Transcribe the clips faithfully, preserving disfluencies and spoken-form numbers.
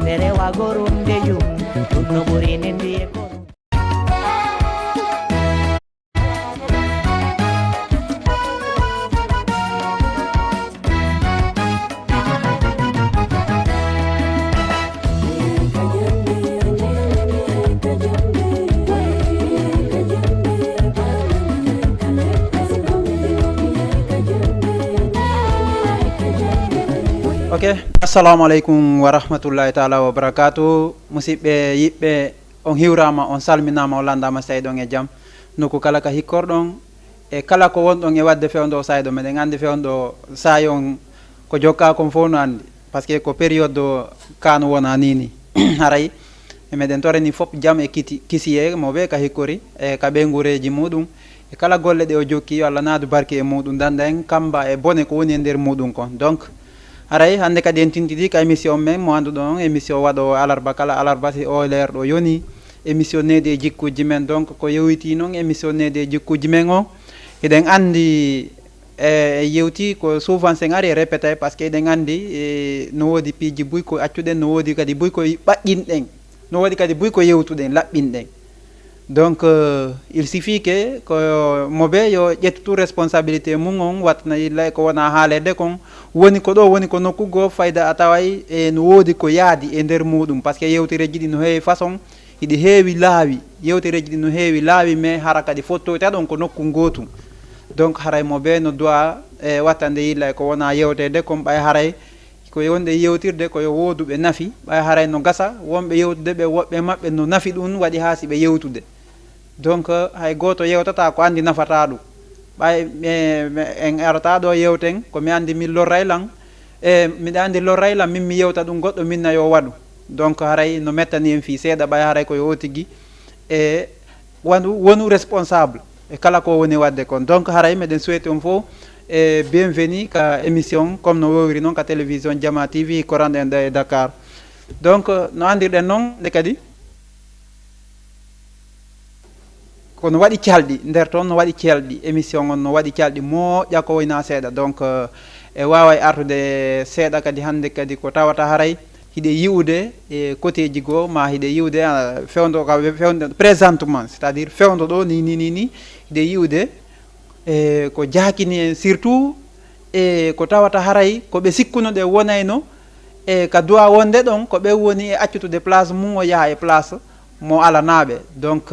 Ɓe rewa gorum de jum, ɗum no ɓuri nindi e korum. Ok, assalamu aleykum wa rahmatullahi taala wa barakatu. Musidɓe yiɗɓe, on hiwrama, on salminama, on landama, seyɗon e jam. Nokku kala ka hikkorɗon, e kala ko wonɗon e wadde fewndo o saydo, meɗen andi fewndo o sayon ko jokka kon fof no andi, parce que ko période o kano wona nini. Haray e meɗen torani fof jam e kiti kisiye mo ɓe ka hikkori e ka ɓe ngureji muɗum, e kala golle ɗe o jokki, yo Allah naadu barke e muɗum, danda en kamba e bone ko woni e nder muɗum kon. Donc haray hande kadi en tintidi ka émission men mo anduɗon on, émission waɗo alarba kala alarba si o leer ɗo yoni, émission needi e jikkuji men. Donc ko yowiti noon émission needi e jikkuji men o, hiɗen andi e yewti ko souvent sen ari e répété, parce que eɗen andi e no woodi piiji buy ko accuɗen, no woodi kadi buy ko ɓaƴƴinɗen, no woodi kadi buy ko yewtuɗen, laɓɓinɗen. Donc euh, il suffit que ko mo ɓe yo ƴettu tout responsabilité mum on, wattana yilla e ko wona haalede kon. Woni ko ɗo, woni ko nokku goo, fayda a taway e no woodi ko yaadi e nder muɗum, parce que yewtereji ɗi no heewi façon, hiɗi heewi laawi, yewtereji ɗi no heewi laawi, mais hara kadi fottoyta ɗon ko nokku ngootu. Donc haray mo ɓe no duwa e wattande yilla e ko wona yewtede kon, ɓay haray ko wonde yewtirde ko yo woodu ɓe nafi, ɓay haray no gasa wonɓe yewtude ɓe, woɓɓe maɓɓe no nafi ɗum waɗi haa si ɓe yewtude. Donc hay gooto yewtata ko andi nafata ɗum. Ɓay en arata ɗo yewten ko mi andi min lorray lan, e miɗa andi lorray lan, min mi yewta ɗum goɗɗo minna yo waɗu. Donc haray no mettani en fii seeɗa, ɓay haray ko yo o tigi e wanu wonu responsable e kala ko woni wadde kon. Donc haray meɗen souhaite on fof e bienvenue ka émission comme no wowiri noon ka télévision Jama T V, koranɗo en ɗo e Dakar. Donc no andirɗen noon nde kadi kono waɗi calɗi nder toon, no waɗi calɗi, émission on no waɗi calɗi moƴƴa ko wayna seeɗa. Donc e waaway artude seeɗa kadi hannde kadi ko tawata haray hiɗe yi'ude e côtéji goo, ma hiɗe yi'ude fewndo ka fewndo présentement, c'est à dire fewndo ɗo ni ni ni ni hiɗe yi'ude e ko jaakini en surtout e ko tawata haray ko ɓe sikkuno ɗe wonayno e ka duwa wonde ɗon ko ɓe woni e accutude place mum o yaha e place mo alanaaɓe. Donc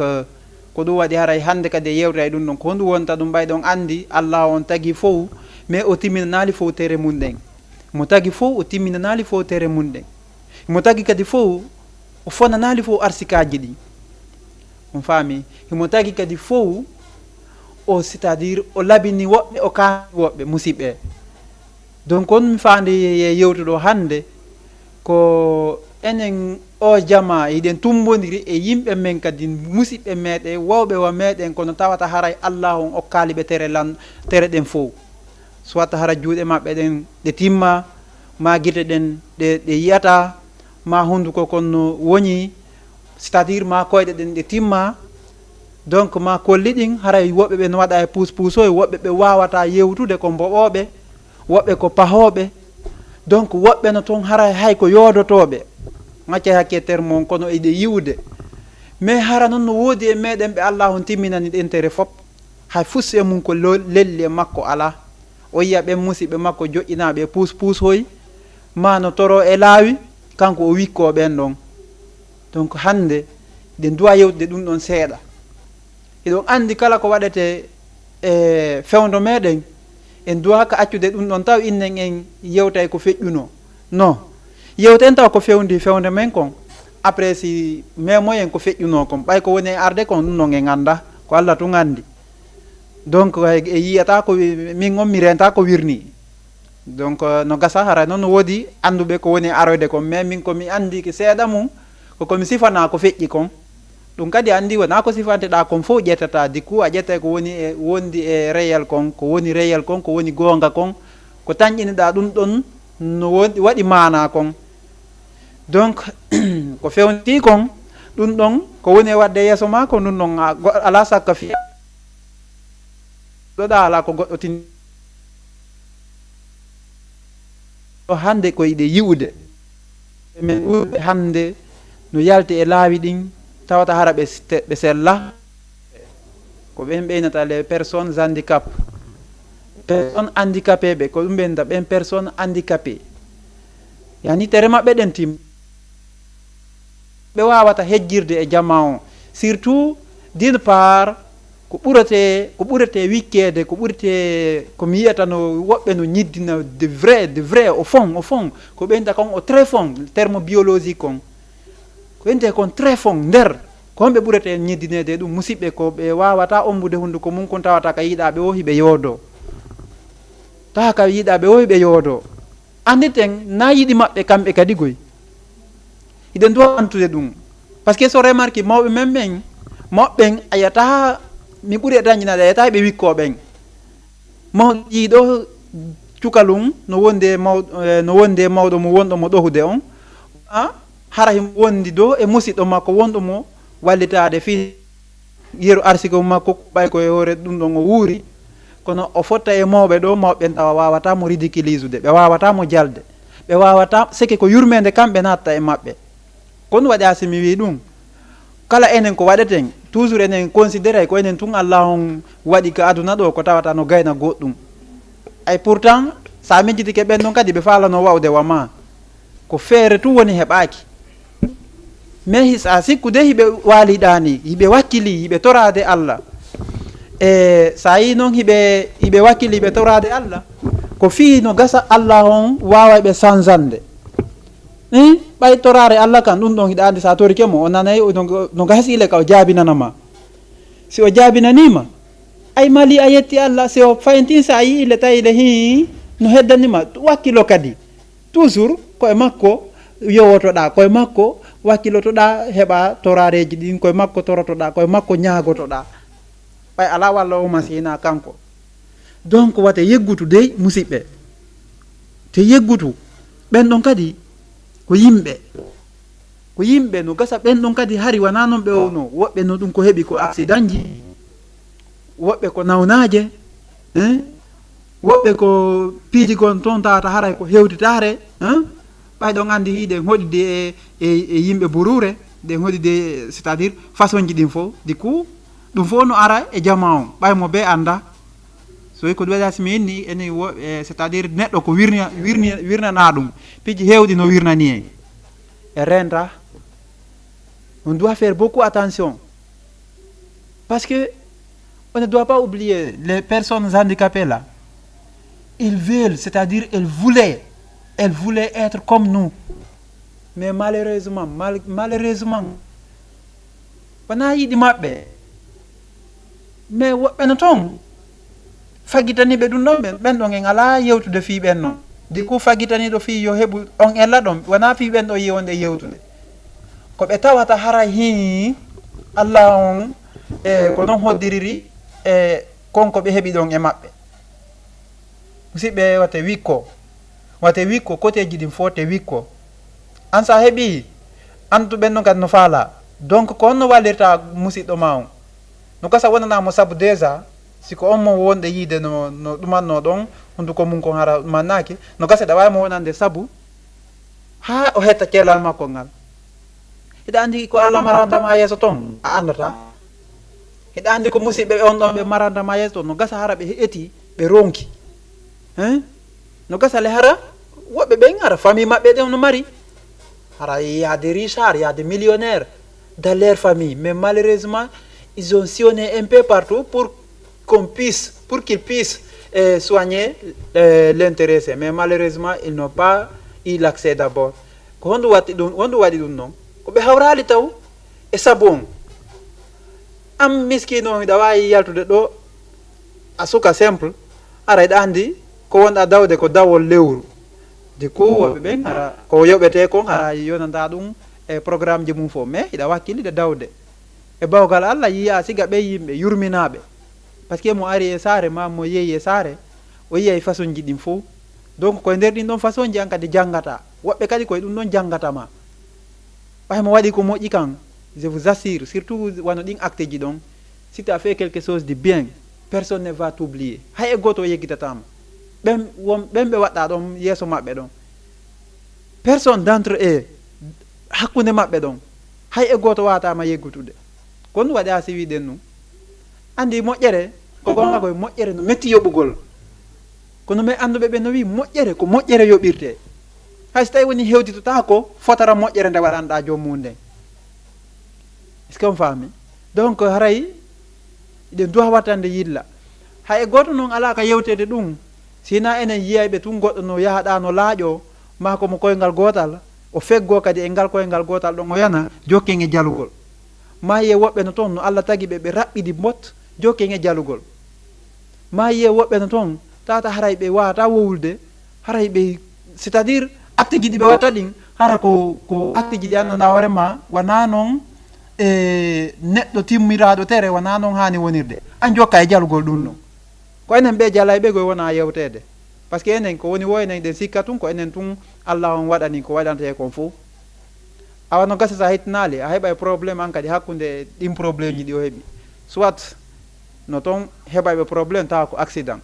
ko ɗum waɗi haray hannde kadi e yewta e ɗum ɗon ko honɗum wonta ɗum ɓay ɗon anndi Allah on tagi fow, mais o timminanaali fow tere mum ɗen. Mo tagi fow o timminanaali fow tere mum ɗen. Mo tagi kadi fow o fonanaali fow arsikaaji ɗi. On faami? Himo tagi kadi fow o, c'est-à-dire o labini woɓɓe, o kaani woɓɓe musiɓɓe. Donc on mi faandi e yewtuɗo hannde ko enen o jama hiɗen tumbondiri e yimɓe men kadi musiɓɓe meɗen wawɓe wa meɗen kono tawata haray Allah on okkaali ɓe tere lan tere ɗen fow. Soit hara juuɗe maɓɓe ɗen ɗe timma, ma gite ɗen ɗe ɗe yi'ata, ma hunduko kon no woñi, c'est-à-dire ma koyɗe ɗen ɗe timma. Donc ma kolli ɗin haray woɓɓe ɓe no waɗa e puuspuusoy, woɓɓe ɓe wawata yewtude ko mboɓoɓe, woɓɓe ko pahoɓe. Donc woɓɓe no toon haray hay ko yoodotooɓe. Ŋaccay hakke terme on kono eɗe yi'ude. Mais hara noon no woodi e meɗen ɓe Allah on timminani ɗen tere fop. Hay fus e mum ko lelli e makko alaa. O yiya ɓen musiɓɓe makko joƴƴinaaɓe e puuspuusoy, maa no toroo e laawi, kanko o wikkoo ɓen ɗon. Donc hannde hiɗen duwa yewtude ɗum ɗon seeɗa. Hiɗon anndi kala ko waɗetee e fewndo meɗen, en duwa ka accude ɗum ɗon taw innen en yewtay ko feƴƴunoo. Non, yewten taw ko fewndi fewndo men kon. Après si memoyen ko feƴƴunoo kon, ɓay ko woni e arde kon ɗum ɗon en annda, ko Allah tun anndi. Donc e yiyata ko min on mi renta ko wirni. Donc no gasa hara noon no woodi annduɓe ko woni aroyde kon, mais min ko mi anndi ki seeɗa mum ko ko mi sifana ko feƴƴi kon. Ɗum kadi anndi wona ko sifanteɗa kon fof ƴettata, du coup a ƴettay ko woni e wondi e réel kon, ko woni réel kon, ko woni goonga kon, ko tanƴiniɗa ɗum ɗon no woodi waɗi maana kon. Donc ko fewnti kon ɗum ɗon ko woni e wadde yeeso ma ko ɗum ɗon ala sakka fiya ɗoɗa ala ko goɗɗo tin ɗo hannde ko yiɗe yi'ude. Men ɓurɓe hannde no yalti e laawi ɗin, tawata hara ɓe ste-, ɓe sella. Ko ɓen ɓeynata les personnes handicapées. Personnes handicapées ɓe, ko ɗum ɓeynata ɓen personnes handicapées. Yani tere maɓɓe ɗen tim. Ɓe waawata hejjirde e jamaa on. Surtout, d'une part, ko ɓurete, ko ɓurete wikkeede, ko ɓurete ko mi yiyata no woɓɓe no ñiddina de vrai, de vrai, au fond, au fond. Ko ɓeynata kon au très fond, terme biologique kon. Ko ɓeynata kon très fond, nder. Ko honɓe ɓurete ñiddineede ɗum? Musiɓɓe, ko ɓe waawata ombude hunnduko mum kon tawata ka yiɗaaɓe o hiɓe yoodo. Tawa ka yiɗaaɓe o hiɓe yoodo. Annditen na yiɗi maɓɓe kamɓe kadi goy. Hiɗen duwa antude ɗum. Parce que so remarque mawɓe men ɓen, mawɓe ɓen a yiyata mi ɓuri e dañƴinaade, a yiyata ɓe wikkoo ɓen. Mawɗo yiiɗo cukalum no wondi e maw-, eh, no wondi e mawɗo mo wonɗo mo ɗohude on. Ah, hara himo wondi do e musiɗɗo makko wonɗo mo wallitaade fii yeru arsike makko, ɓay ko e hoore ɗum ɗon o wuuri. Kono o fotta e mawɓe ɗo, mawɓe ɓen tawa waawata mo ridiculiisude, ɓe waawata mo jalde, ɓe waawata, seke ko yurmeende kamɓe natta e maɓɓe. Kono waɗi a si mi wii ɗum, kala enen ko waɗeten, toujours enen considéré ko enen tun Allah on waɗi ka aduna ɗo ko tawata no gayna goɗɗum. Ay pourtant, sa mejjitike ɓen ɗon kadi ɓe faalano wa'ude wa ma. Ko feere tun woni heɓaaki. Mais his a sikkude hiɓe waaliɗaani, hiɓe wakkili, hiɓe toraade Allah. E sa yi noon hiɓe, hiɓe wakkili, hiɓe toraade Allah. Ko fii no gasa Allah on waawa ɓe sanzande. Eh, ɓay toraare Allah kan, ɗum ɗon hiɗa anndi sa torike mo, o nanay, o no, no gasi ile ka o jaabinana ma. Si o jaabinanii ma, ay mali a yetti Allah, si o fayentin sa yi ile tawi ile hii, no heddani ma, wakkilo kadi. Toujours ko e makko yowotoɗaa, ko e makko wakkilotoɗaa, heɓa toraareeji ɗin, ko e makko torotoɗaa, ko e makko ñaagotoɗaa. Ɓay alaa walla o ma si hinaa kanko. Donc, wate yeggutu dey, musiɓɓe. Te yeggutu, ɓen ɗon kadi ko yimɓe. Ko yimɓe, no gasa ɓen ɗon kadi hari wanaa non ɓe wonoo. Woɓɓe no ɗum ko heɓi ko accidentji, woɓɓe ko nawnaaje, hein? Woɓɓe ko piiji gon toon tawata haray ko hewtitaare, hein? Ɓay ɗon anndi hiɗen hoɗidi e, e, e yimɓe buruure, ɗen hoɗidi e, c'est-à-dire façonji ɗin fof, du coup, ɗum fof no ara e jamaa on, ɓay mo bee annda. So wi ko ɗum waɗa si mi inni, ene wo-, e, c'est-à-dire neɗɗo ko wirna, wirni-, wirnanaa ɗum, piiji heewɗi no wirnani en. E renta, on doit faire beaucoup attention. Parce que on ne doit pas oublier les personnes handicapées là. Ils veulent, c'est-à-dire elles voulaient, elles voulaient être comme nous. Mais malheureusement, mal-, malheureusement, wonaa yiɗi maɓɓe. Mais woɓɓe no toon. Fagitaniiɓe ɗum ɗon ɓen, ɓen ɗon en alaa yewtude fii ɓen non. Du coup, fagitaniiɗo fii yo heɓu on ella ɗon, wonaa fii ɓen ɗo yi wonde yewtude. Ko ɓe tawata hara hii Allah on, e ko non hoddiriri, e kon ko ɓe heɓi ɗon e maɓɓe. Musiɓɓe, wate wikko. Wate wikko, koteeji ɗin fof te wikko. An sa heɓi, an tu ɓen non kadi no faala. Donc, ko honno wallirta musiɗɗo ma on? No gasa wonanaa mo sabu déjà, si ko on mo wonɗe yiide no, no ɗumanno ɗon, hunduko mum kon hara ɗumannaaki, no gasa ɗa waawi mo wonande sabu, haa o hetta cellal makko ngal. Hiɗa anndi ko Allah maranta ma yeeso ton? A anndataa. Hiɗa anndi ko musiɓɓe ɓe on ɗon ɓe maranta ma yeeso ton? No gasa hara ɓe eti, ɓe ronki. Hein? No gasa le hara, woɓɓe ɓen hara famille maɓɓe ɗen no mari. Hara, il y a des richards, il y a des millionnaires dans leur famille. Mais malheureusement, ils ont sillonné un peu partout pour qu'on puisse, pour qu'ils puissent, euh, soigner, euh, l'intéressé. Mais malheureusement, ils n'ont pas eu l'accès d'abord. Ko honɗum waɗi ɗum, honɗum waɗi ɗum non? Ko ɓe hawraali taw e sabu on. An miskiino on, hiɗa waawi yaltude ɗo, a suka simple, ara hiɗa anndi ko wonɗa dawde ko dawol lewru. Du coup, woɓɓe ɓen hara ko yoɓetee kon hara yonanta ɗum e programmeji mum fof, mais hiɗa wakkilide dawde. E bawgal Allah, yiya siga ɓen yimɓe yurminaaɓe. Parce que mo ari e saare ma, mo yehi e saare, o yiyay façonji ɗin fof. Donc, koye nder ɗin ɗon façonji an kadi janngata. Woɓɓe kadi koye ɗum ɗon janngata ma. Ɓay mo waɗi ko moƴƴi kan, je vous assure, surtout wano ɗin acteji ɗon, si tu as fait quelque chose de bien, personne ne va t'oublier. Hay e gooto o yeggitataama. Ɓen won, ɓen ɓe waɗɗa ɗon yeeso maɓɓe ɗon. Personne d'entre eux hakkunde maɓɓe ɗon, hay e gooto waataama yeggutude. Kon waɗi a siwi ɗen ɗum. Anndi moƴƴere, ko gonga koye moƴƴere no metti yoɓugol. Kono mais annduɓe ɓe no wi moƴƴere, ko moƴƴere yoɓirte. Hay so tawi woni hewtitotaako fotara moƴƴere nde waɗanɗa joom mum nden. Est-ce que on faami? Donc, haray eɗen duwa wattande yilla. Hay e gooto noon alaa ka yewteede ɗum, si hinaa enen yiyayɓe tun goɗɗo no yahaɗa no laaƴo, maa ko mo koyngal gootal, o feggoo kadi e ngal koyngal gootal ɗon o yana, jokken e jalugol. Maa yiye woɓɓe no toon, no Allah tagi ɓe, ɓe raɓɓiɗi mbot, jokken e jalugol. Maa yiye woɓɓe no toon, tata haray ɓe waawata wowlude, haray ɓe, c'est-à-dire, acte ji ɗi ɓe watta ɗin, hara ko, ko acte ji ɗi anndanɗa hoore ma, wona noon e neɗɗo timmiraaɗo tere, wona noon haani wonirde. An jokka e jalugol ɗum ɗon. Ko enen ɓe jalayɓe koye wona yewteede. Parce que enen ko woni wo enen ɗen sikka tun, ko enen tun Allah on waɗani ko waɗantee kon fof. Awa no gasa sa hettinaali, a heɓay problème an kadi hakkunde ɗin problème ji ɗi o heɓi. Soit no toon heɓayɓe problème tawa ko accident.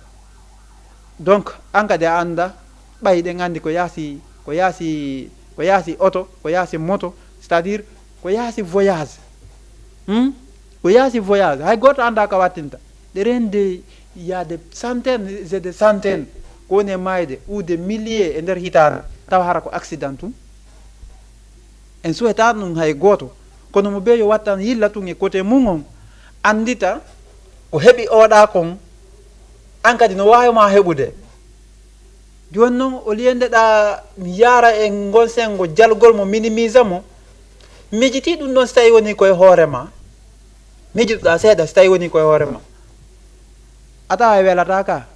Donc, an kadi a annda, ɓay ɗen anndi ko yaasi, ko yaasi, ko yaasi oto, ko yaasi moto, c'est-à-dire ko yaasi voyage. Hmm? Ko yaasi voyage. Hay gooto annda ka wattinta. Ɗe rende, il y a des centaines et des centaines ko woni e maayde, ou des milliers e nder hitaande, tawa hara ko accident tun. En suwetaani ɗum hay gooto, kono mo bee yo wattan yilla tun e kote mum on, anndita ko heɓi oɗa kon, an kadi no waawi ma heɓude. Jooni noon, o liye ndeɗa mi yaara e ngon senngo jalgol mo, minimise mo, miijiti ɗum ɗon so tawi woni koye hoore ma. Miijitoɗa seeɗa so tawi woni koye hoore ma. A tawa e welata ka.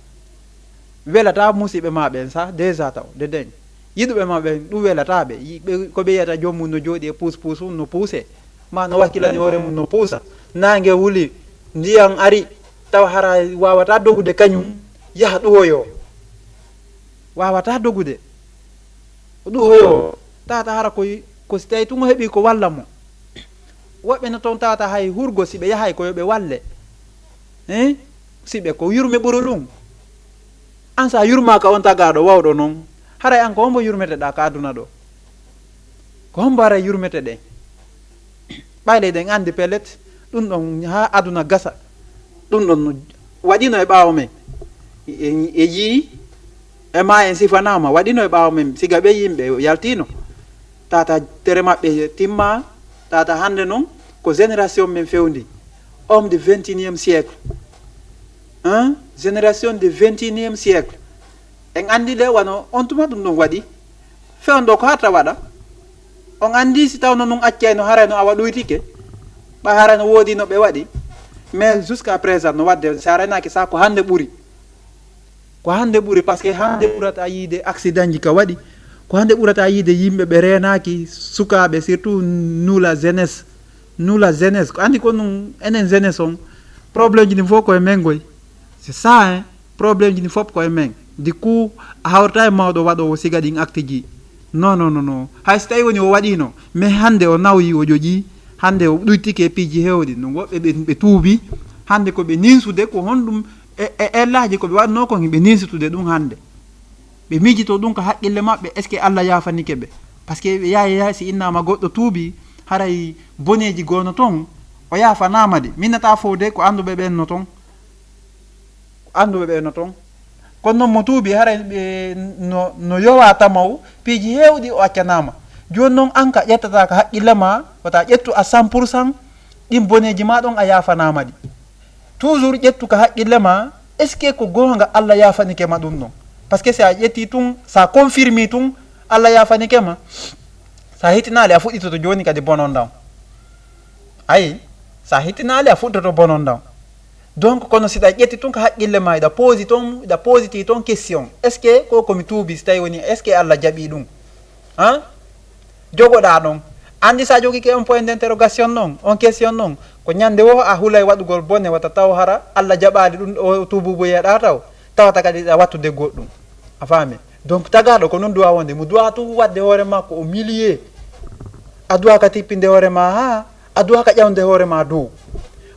Welata musiɓɓe ma ɓen sa, déjà taw, de deñ. Yiɗuɓe ma ɓen, ɗum welata ɓe. Yi-, ɓe, ko ɓe yiyata joom mum no jooɗi e puus puus, no puuse. Ma no wakkilani hoore mum no puusa. Naange wuli, ndiyan ari, tawa hara wawata dogude kañum, yaha ɗuhoyo. Wawata dogude. O ɗuhoyo. Tata hara koy, ko si tawi tun o heɓi ko walla mo. Woɓɓe no toon tata hay hurgo si ɓe yahay ko yo ɓe walle. Hein? Si ɓe ko yurme ɓuri ɗum. An sa yurmaka on tagaɗo wawɗo noon, haray an ko hombo yurmeteɗa ka aduna ɗo? Ko hombo haray yurmeteɗen? Ɓayde eɗen anndi pellet, ɗum ɗon haa aduna gasa. Ɗum ɗon no waɗino e ɓaawo men. E, e yii, e ma en sifanaama, waɗino e ɓaawo men, siga ɓe yimɓe yaltino. Tata tere maɓɓe timma, tata hannde noon ko génération men fewndi. Homme du vingt et unième siècle. Hein? Génération du vingt et unième siècle. En anndi de wano on tuma ɗum ɗon waɗi. Fewndo ko hatta waɗa. On anndi si tawno ɗum accayno haray no awa ɗuytike. Ɓay haray no woodi no ɓe waɗi. Mais jusqu'à présent no waɗde, si a reenaaki sa ko hannde ɓuri. Ko hannde ɓuri, parce que hannde ɓurata yiide accident ji ka waɗi. Ko hannde ɓurata yiide yimɓe ɓe reenaaki, sukaaɓe, surtout nous la jeunesse. Nous la jeunesse. Ko anndi ko ɗum enen jeunesse on, problème ji ɗin fof ko e men ngoy. C'est ça, hein. Problème ji ɗin fof ko e men. Du coup, a hawrata e mawɗo waɗoowo siga ɗin acte ji. Non, non, non, non. Hay so tawi woni o waɗino, mais hannde o nawyi, o joƴi, hannde o ɗuytike e piiji heewɗi. No woɓɓe ɓe, ɓe tuubi, hannde ko ɓe ninsude, ko honɗum e, e, e laaji ko ɓe waɗno kon, ɓe ninsitude ɗum hannde. Ɓe miijito ɗum ko haqqille maɓɓe, est-ce que Allah yaafanike ɓe? Parce que ɓe yaaya yaaya si innama goɗɗo tuubi, haray boneeji goono ton, o yaafanaama de. Minnata fof de ko annduɓe ɓen no ton. Ko annduɓe ɓe no ton. Kono noon mo tuubi, haray ɓe no, no yowa tamaw, piiji heewɗi o accanaama. Jooni noon, an ka ƴettata ka haqqille ma, wata ƴettu à cent pour cent, ɗin boneeji ma ɗon a yaafanaama ɗi. Toujours ƴettu ka haqqille ma, est-ce que ko goonga Allah yaafanike ma ɗum ɗon? Parce que si a ƴetti tun, sa confirmi tun, Allah yaafanike ma, sa hitinaali, a fuɗɗitoto jooni kadi bonon ɗan. Ayi, sa hitinaali, a fuɗɗoto bonon ɗan. Donc, kono si ɗa ƴetti tun ka haqqille ma, iɗa poosi ton, iɗa poositi ton question. Est-ce que ko komi tuubi, si tawi woni, est-ce que Allah jaɓi ɗum? Han? Jogoɗa ɗon. Anndi sa jogike on point d'interrogation ɗon, on question ɗon, ko ñande wo a hulay waɗugol bone, wata taw hara Allah jaɓaali ɗum o tuububuyeɗa taw, tawata kadi ɗa wattude goɗɗum. A faami? Donc, tagaɗo ko non duwa wonde, mo duwa tun wadde hoore makko o milieu. A duwa ka tippinde hoore ma ha, a duwa ka ƴawnde hoore ma dow.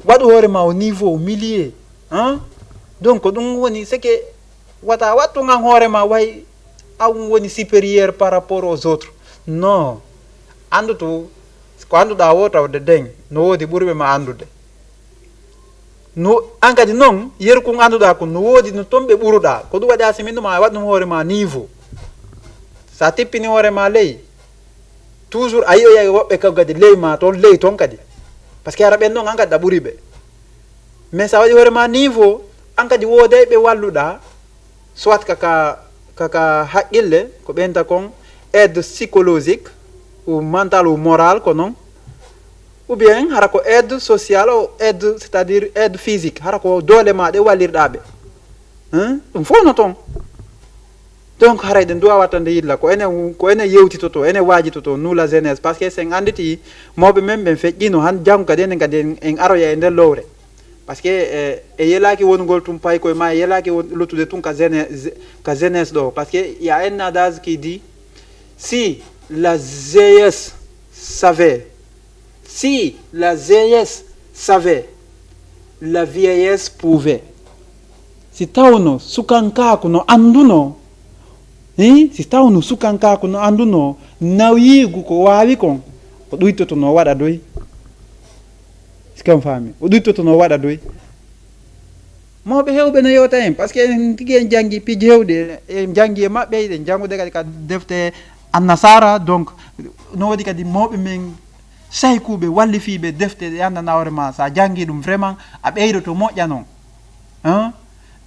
Waɗu hoore ma au niveau, au milieu. Han? Donc, ko ɗum woni, c'est que wata wattu ngan hoore ma way an woni supérieur par rapport aux autres. Non. Anndu tu ko annduɗaa woo tawde den no woodi ɓurɓe ma anndude. No an kadi noon, yeru kun annduɗaa kun no woodi no toon ɓe ɓuruɗaa. Ko ɗum waɗi haa si min ɗum a waɗ ɗum hoore ma niveau. So a tippini hoore ma ley, toujours a yi'oyay woɓɓe kaw kadi ley ma toon, ley toon kadi. Parce que hara ɓen noon an kadi a ɓuri ɓe. Mais so a waɗi hoore ma niveau, an kadi wooday ɓe walluɗaa, soit kaka kaka haqqille, ko ɓeynta kon aide psychologique ou mentale ou morale ko noon, ou bien hara ko aide sociale ou aide, c'est-à-dire aide physique, hara ko doole ma ɗe wallirɗaa ɓe. Hein? Ɗum fof no toon. Donc haray ɗen duwa wattande yilla ko enen, ko enen yewtitoto, enen waajitoto, nous la jeunesse, parce que sen annditi mawɓe men ɓen feƴƴino, han janngo kadi enen kadi en, en aroya e nder lowre. Parce que e, e yelaaki wonugol tun paykoye ma, e yelaaki won luttude tun ka jeunesse, ka jeunesse ɗo. Parce que y a un adage qui dit, si la jeunesse savait, si la jeunesse savait, la vieillesse pouvait. Si tawno sukankaaku no anndunoo, hi, si tawno sukankaaku no anndunoo nawiigu ko waawi kon, o ɗuytotono waɗa doy. Est-ce que on faami? O ɗuytotono waɗa doy. Mawɓe heewɓe no yewta en, parce que en tigi en janngi piiji heewɗi, en janngi e maɓɓe, eɗen janngude kadi ka defte annasara, donc no woodi kadi mawɓe men saykuuɓe, wallifiiɓe defte ɗe anndanaa hoore ma, so a janngi ɗum vraiment a ɓeydoto moƴƴa noon. Hein?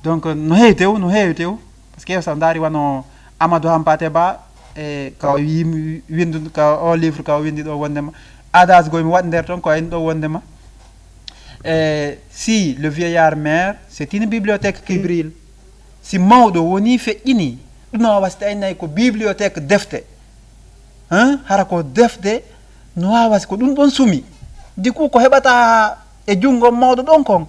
Donc no heewi tew, no heewi tew, parce que so a ndaari wano Amadou Hampâté Bâ, e ka o yim-, windu, ka o livre ka o windi ɗo wondema, adage goy mi waɗ nder toon ko en ɗo wondema, e, si le vieillard meurt, c'est une bibliothèque qui brûle. Si mawɗo woni feƴƴini, ɗum no wawa si tawi nayi ko bibliothèque defte. Hein? Hara ko defte no wawa si ko ɗum ɗon sumi. Du coup ko heɓata e junngo mawɗo ɗon kon,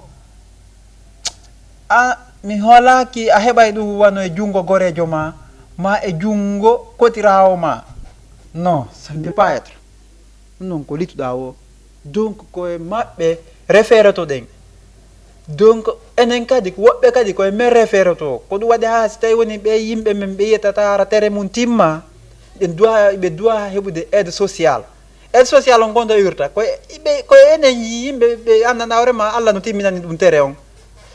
a, mi hoolaaki a heɓay ɗum wano e junngo goreejo ma, ma e junngo kotiraawo ma. Non, ça ne peut pas être. Ɗum noon ko lituɗaa o. Donc ko e maɓɓe référoto ɗen. Donc enen kadi, woɓɓe kadi ko e men référoto. Ko ɗum waɗi haa si tawi woni ɓe yimɓe men ɓe yiyata hara tere mum timma, ɓe duwa, ɓe duwa heɓude aide sociale. Aide sociale on ko nde wirta? Ko e, ɓe, ko e enen yimɓe ɓe anndanaa hoore ma Allah no timminani ɗum tere on.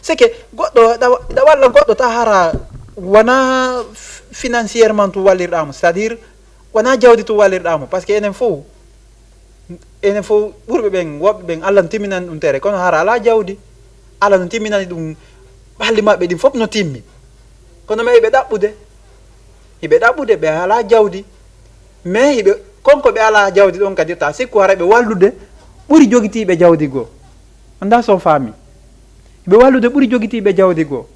C'est que goɗɗo ɗa, ɗa walla goɗɗo ta hara wona f-, financièrement tu wallirɗaa mo, c'est-à-dire wona jawdi tu wallirɗaa mo, parce que enen fof, enen fof ɓurɓe ɓen, woɓɓe ɓen Allah no timminani ɗum tere, kono hara alaa jawdi. Allah no timminani ɗum, ɓalli maɓɓe ɗin fof no timmi. Kono mais hiɓe ɗaɓɓude, hiɓe ɗaɓɓude, ɓe alaa jawdi. Mais hiɓe, kon ko ɓe alaa jawdi ɗon kadi, ta sikku hara ɓe wallude ɓuri jogitiiɓe jawdi goo. Anndaa so on faami. Hiɓe wallude ɓuri jogitiiɓe jawdi goo.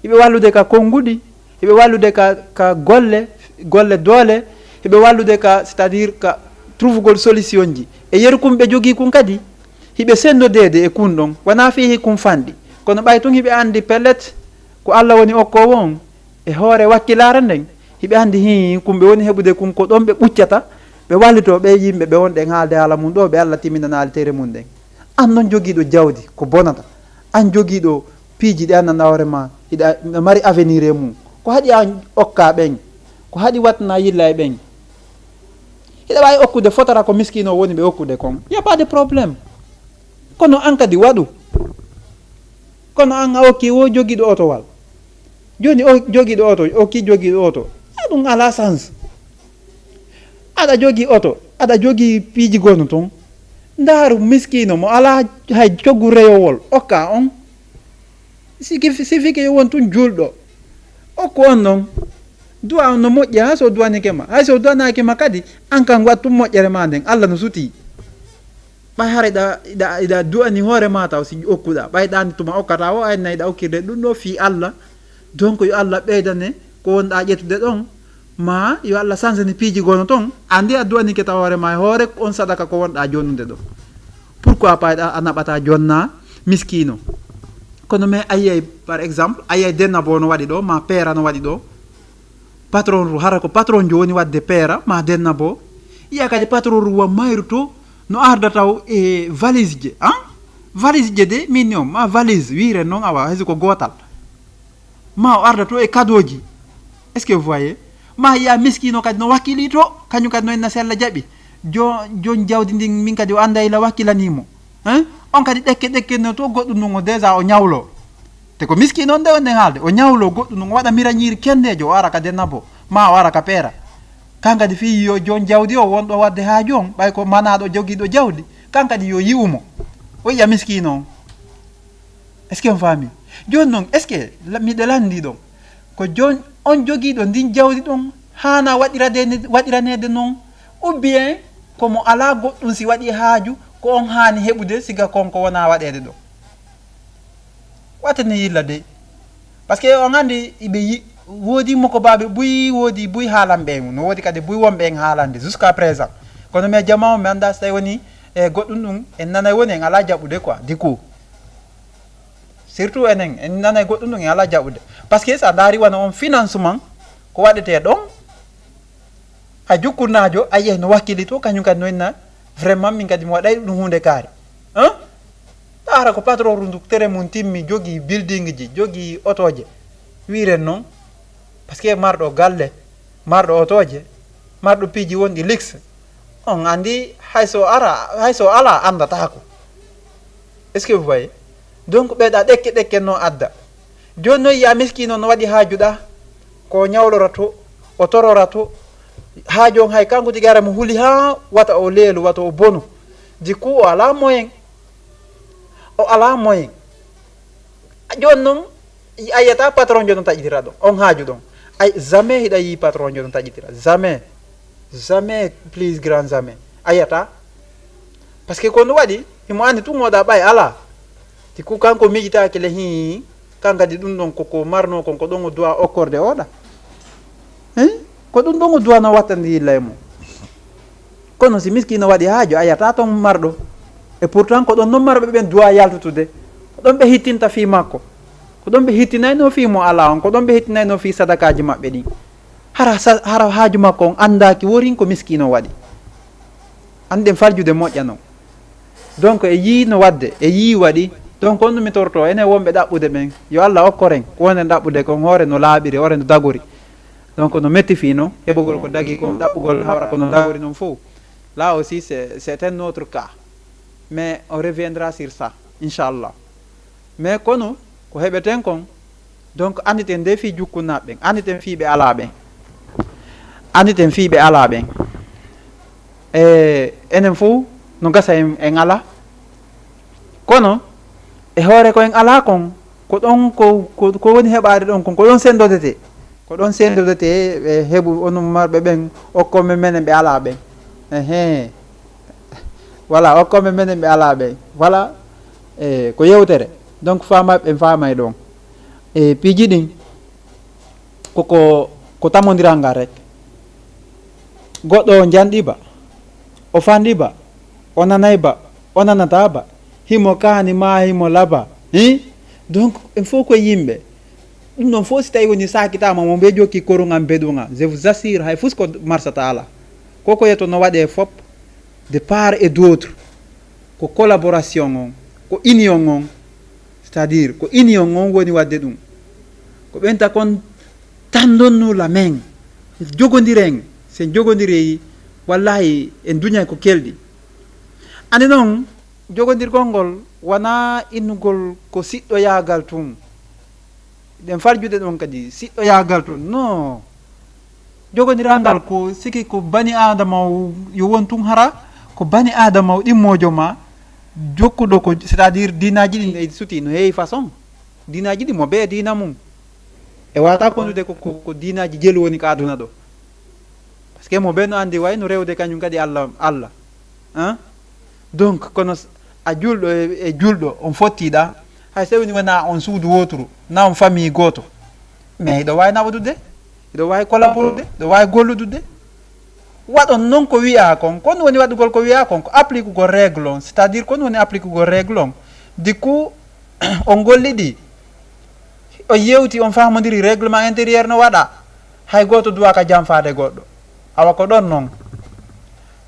Hiɓe wallude ka konnguɗi, hiɓe wallude ka, ka golle, golle doole, hiɓe wallude ka, c'est-à-dire ka trufugol solution ji. E yeru kun ɓe jogii kun kadi, hiɓe senndodeede e kun ɗon. Wonaa fii hikun fanɗi. Kono ɓay tun hiɓe anndi pellet ko Allah woni okkoowo on. E hoore wakkilaare nden, hiɓe anndi hii kun ɓe woni heɓude kun ko ɗon ɓe ɓuccata, ɓe wallitoo ɓe yimɓe ɓe wonɗen haalde haala mum ɗo, ɓe Allah timminanaali tere mum ɗen. An non jogiiɗo jawdi ko bonata, an jogiiɗo piiji ɗi anndanɗaa hoore ma, hiɗa, hiɗa mari avenir e mum. Ko haɗi an okka ɓen? Ko haɗi waɗna yilla e ɓen? Hiɗa waawi okkude fotara ko miskiino woni ɓe okkude kon. Y a pas de problème. Kono an kadi waɗu. Kono an a okki wo jogiiɗo otowal. Jooni o jogiiɗo oto, okki jogiiɗo oto. A ɗum alaa sens. Aɗa jogii oto, aɗa jogii piiji gonu ton. Ndaaru miskiino mo alaa hay coggu reyowol, okka on. Siki, sifike yo won tun juulɗo. Okku on non. Du'a on no moƴƴi haa so du'anike ma. Hay so du'anaaki ma kadi, an kan waɗ tun moƴƴere ma nden. Allah no sutii. Ɓay hara iɗa, iɗa, iɗa du'ani hoore ma taw si okkuɗa. Ɓay ɗa anndi tuma okkata o, ay na iɗa okkirde ɗum ɗo fii Allah. Donc yo Allah ɓeydane ko wonɗa ƴettude ɗon. Ma yo Allah sansani piiji gono ton. Anndi a du'anike taw hoore ma e hoore on sadaka ko wonɗa jonnude ɗo. Pourquoi pas a naɓata jonna miskiino? Kono mais ayiyay, par exemple, ayiyay denna bo no waɗi ɗo, ma peera no waɗi ɗo. Patron ru, hara ko patron jo woni waɗde peera, ma denna bo. Iya kadi patron ru wa mayru to, no arda taw e valise je, han? Valise je de, min ni on, ma valise, wiren non awa, hesi ko gootal. Ma o arda to e kadooji. Est-ce que vous voyez? Ma iya miskiino kadi no wakkili to, kañum kadi no enna sella jaɓi. Jon, jon jawdi ndin, min kadi o annda ila wakkilanii mo. Hein? On kadi ɗekke ɗekke no to goɗɗum ɗum o déjà o ñawlo. Te ko miskiino on nde on nden haalde. O ñawlo goɗɗum ɗum o waɗa mirañiiri kenneejo o ara ka dennabo. Ma o ara ka peera. Kan kadi fii yo jon jawdi o wonɗo waɗde haaju on. Ɓay ko manaaɗo jogiiɗo jawdi. Kan kadi yo yi'u mo. O yi'a miskiino on. Est-ce que on faami? Jooni noon, est-ce que la-, miɗo lanndi ɗon? Ko jooni on jogiiɗo ndin jawdi ɗon haana waɗirade-, waɗiraneede noon? Ou bien ko mo alaa goɗɗum si waɗi haaju ko on haani heɓude siga kon ko wonaa waɗeede ɗon? Wattani yilla dey. Parce que on anndi iɓe yi-, woodi mo ko baaɓe buy, woodi buy haalanɓe en, no woodi kadi buy wonɓe en haalande jusqu'à présent. Kono mais jama on mi annda so tawi woni e goɗɗum ɗum en nanay woni en alaa jaɓude quoi, du coup. Surtout enen, en nanay goɗɗum ɗum en alaa jaɓude. Parce que so a ndaari wano on financement ko waɗetee ɗon, a jukkunnaajo, a yiyay no wakkilitoo, kañum kadi no inna, vraiment, min kadi mi waɗay ɗum huunde kaari. Hein? Taara ko patron rundu tere mum timmi, jogii building ji, jogii otooje. Wiiren noon, parce que marɗo galle, marɗo otooje, marɗo piiji wonɗi luxe, on anndi hay so ara, hay so alaa anndataako. Est-ce que vous voyez? Donc ɓeyɗa ɗekke ɗekke no adda. Jooni noon yiya miskiino no waɗi haaju ɗa, ko ñawlora to, o torora to. Haaju on hay kanko tigi ara mo huli haa wata o leelu, wata o bonu. Du coup o alaa moyen. O alaa moyen. Jooni noon a yiyata patron jo no taƴitira ɗon, on haaju ɗon. Ay, jamais hiɗa yii patron jo no taƴitira. Jamais. Jamais, plus grand jamais. A yiyata. Parce que ko no waɗi, himo anndi tun oɗa ɓay alaa. Ti ku kanko miijitaaki le hii, kan kadi ɗum ɗon koko marno kon, ko ɗon o duwa okkorde oɗa. Hein? Ko ɗum ɗon o duwano wattandi yilla e mum. Kono si miskiino waɗi haaju, a yiyata ton marɗo. Et pourtant ko ɗon non marɓe ɓen duwa yaltutude. Ko ɗon ɓe hittinta fii makko. Ko ɗon ɓe hittinayno fii mo alaa on. Ko ɗon ɓe hittinayno fii sadakaaji maɓɓe ɗin. Hara sa-, hara haaju makko on anndaaki worin ko miskiino waɗi. Annden farjude moƴƴa non. Donc e yii no waɗde, e yii waɗi. Donc on no mi torto, enen wonɓe ɗaɓɓude ɓen. Yo Alla okkoren, ko wonen ɗaɓɓude kon hoore no laaɓiri, hoore no dagori. Donc no metti fii non, heɓugol ko dagi kon, ɗaɓɓugol hawra ko no dagori non fof. Là aussi, c'est, c'est un autre cas. Mais on reviendra sur ça, inchallah. Mais kono, ko heɓeten kon, donc annditen nde fii jukkunnaaɓe ɓen, annditen fii ɓe alaa ɓen. Annditen fii ɓe alaa ɓen. E, enen fof no gasa en, en alaa. Kono, e hoore ko en alaa kon, ko ɗon ko, ko, ko woni heɓaade ɗon kon, ko ɗon senndodetee. Ko ɗon senndodetee, ɓe heɓu onon marɓe ɓen, okkoɓe menen ɓe alaa ɓen. Ehe. Voilà, okkoɓe menen ɓe alaa ɓen. Voilà, e, ko yewtere. Donc, faamaaɓe ɓen faamay ɗon. E, piiji ɗin, koko, ko tamondiral ngal rek. Goɗɗo o njanɗi ba, o fanɗi ba, o nanay ba, o nanataa ba, himo kaani maa himo laba. Hi? Donc, en fof ko yimɓe. Ɗum ɗon fof si tawi woni saakitaama mo mbe jokki koruŋal mbeɗuŋal, je vous assure, hay fus ko marsata alaa. Ko ko yeto no waɗee fop, de part et d'autre, ko collaboration on, ko union on, c'est-à-dire ko union on woni waɗde ɗum. Ko ɓen ta kon tandonnu la men, jogondiren, sen jogondireyi, wallahi en duñay ko kelɗi. Andi noon, jogondirgol ngol wonaa innugol ko siɗɗoyaagal tun. Ɗen farjude ɗon kadi, siɗɗoyaagal tun. No. Jogondiral ngal ko siki ko bani Aadama o, yo won tun hara, ko bani Aadama o ɗimmoojo ma, jokkuɗo ko, c'est-à-dire diinaaji ɗin e suti no heewi façon. Diinaaji ɗin mo bee diina mum. E wata kondude ko, ko, ko diinaaji jelu woni ka aduna ɗo. Parce que mo bee no anndi way no rewde kañum kadi Allah, Allah. Hein? Donc, kono s-, a julɗo e, e julɗo, on fottiɗa, hay so woni wona on suudu wooturu, na on famille gooto. Mais hiɗo waawi naɓodude, hiɗo waawi collaborude, hiɗo waawi golludude. Waɗon noon ko wiyaa kon, kon woni waɗugol ko wiyaa kon, ko appliquegol règle on, c'est-à-dire kon woni appliquegol règle on. Du coup, on gollidi, on yewti, on faamodiri règlement intérieur no waɗa, hay gooto duwaaka janfaade goɗɗo. Awa ko ɗon noon.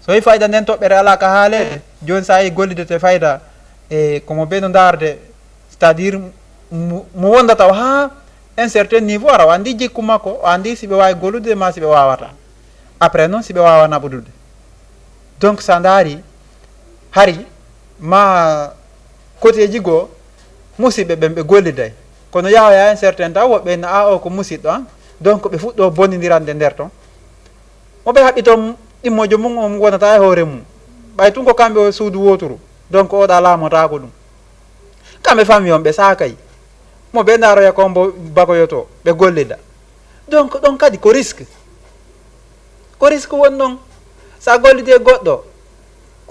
So yi fayda nden toɓɓere alaa ka haaleede, jooni so a yi gollidete fayda, e ko mo bee no ndaarde, c'est-à-dire mo, mo wondata o haa un certain niveau, ara o anndi jikku makko, o anndi si ɓe waawi gollude ma si ɓe waawata. Après noon, si ɓe waawa naɓudude. Donc, so a ndaari, hari ma koteeji goo, musidɓe ɓen ɓe golliday. Kono yaha, yaha un certain temps, woɓɓe na, "A, o ko musiɗɗo an." Donc, ɓe fuɗɗo bonnindirande nder ton. Mo ɓe haɓɓi ton, ɗimmoojo mum on wonata e hoore mum. Ɓay tun ko kamɓe o suudu wooturu. Donc, oɗa laamotaako ɗum. Kamɓe famille on ɓe saakay. Mo ɓe ndaaroya ko mbo bakoyoto, ɓe gollida. Donc, ɗon kadi ko risque. Ko risque won ɗon. Sa gollidi e goɗɗo,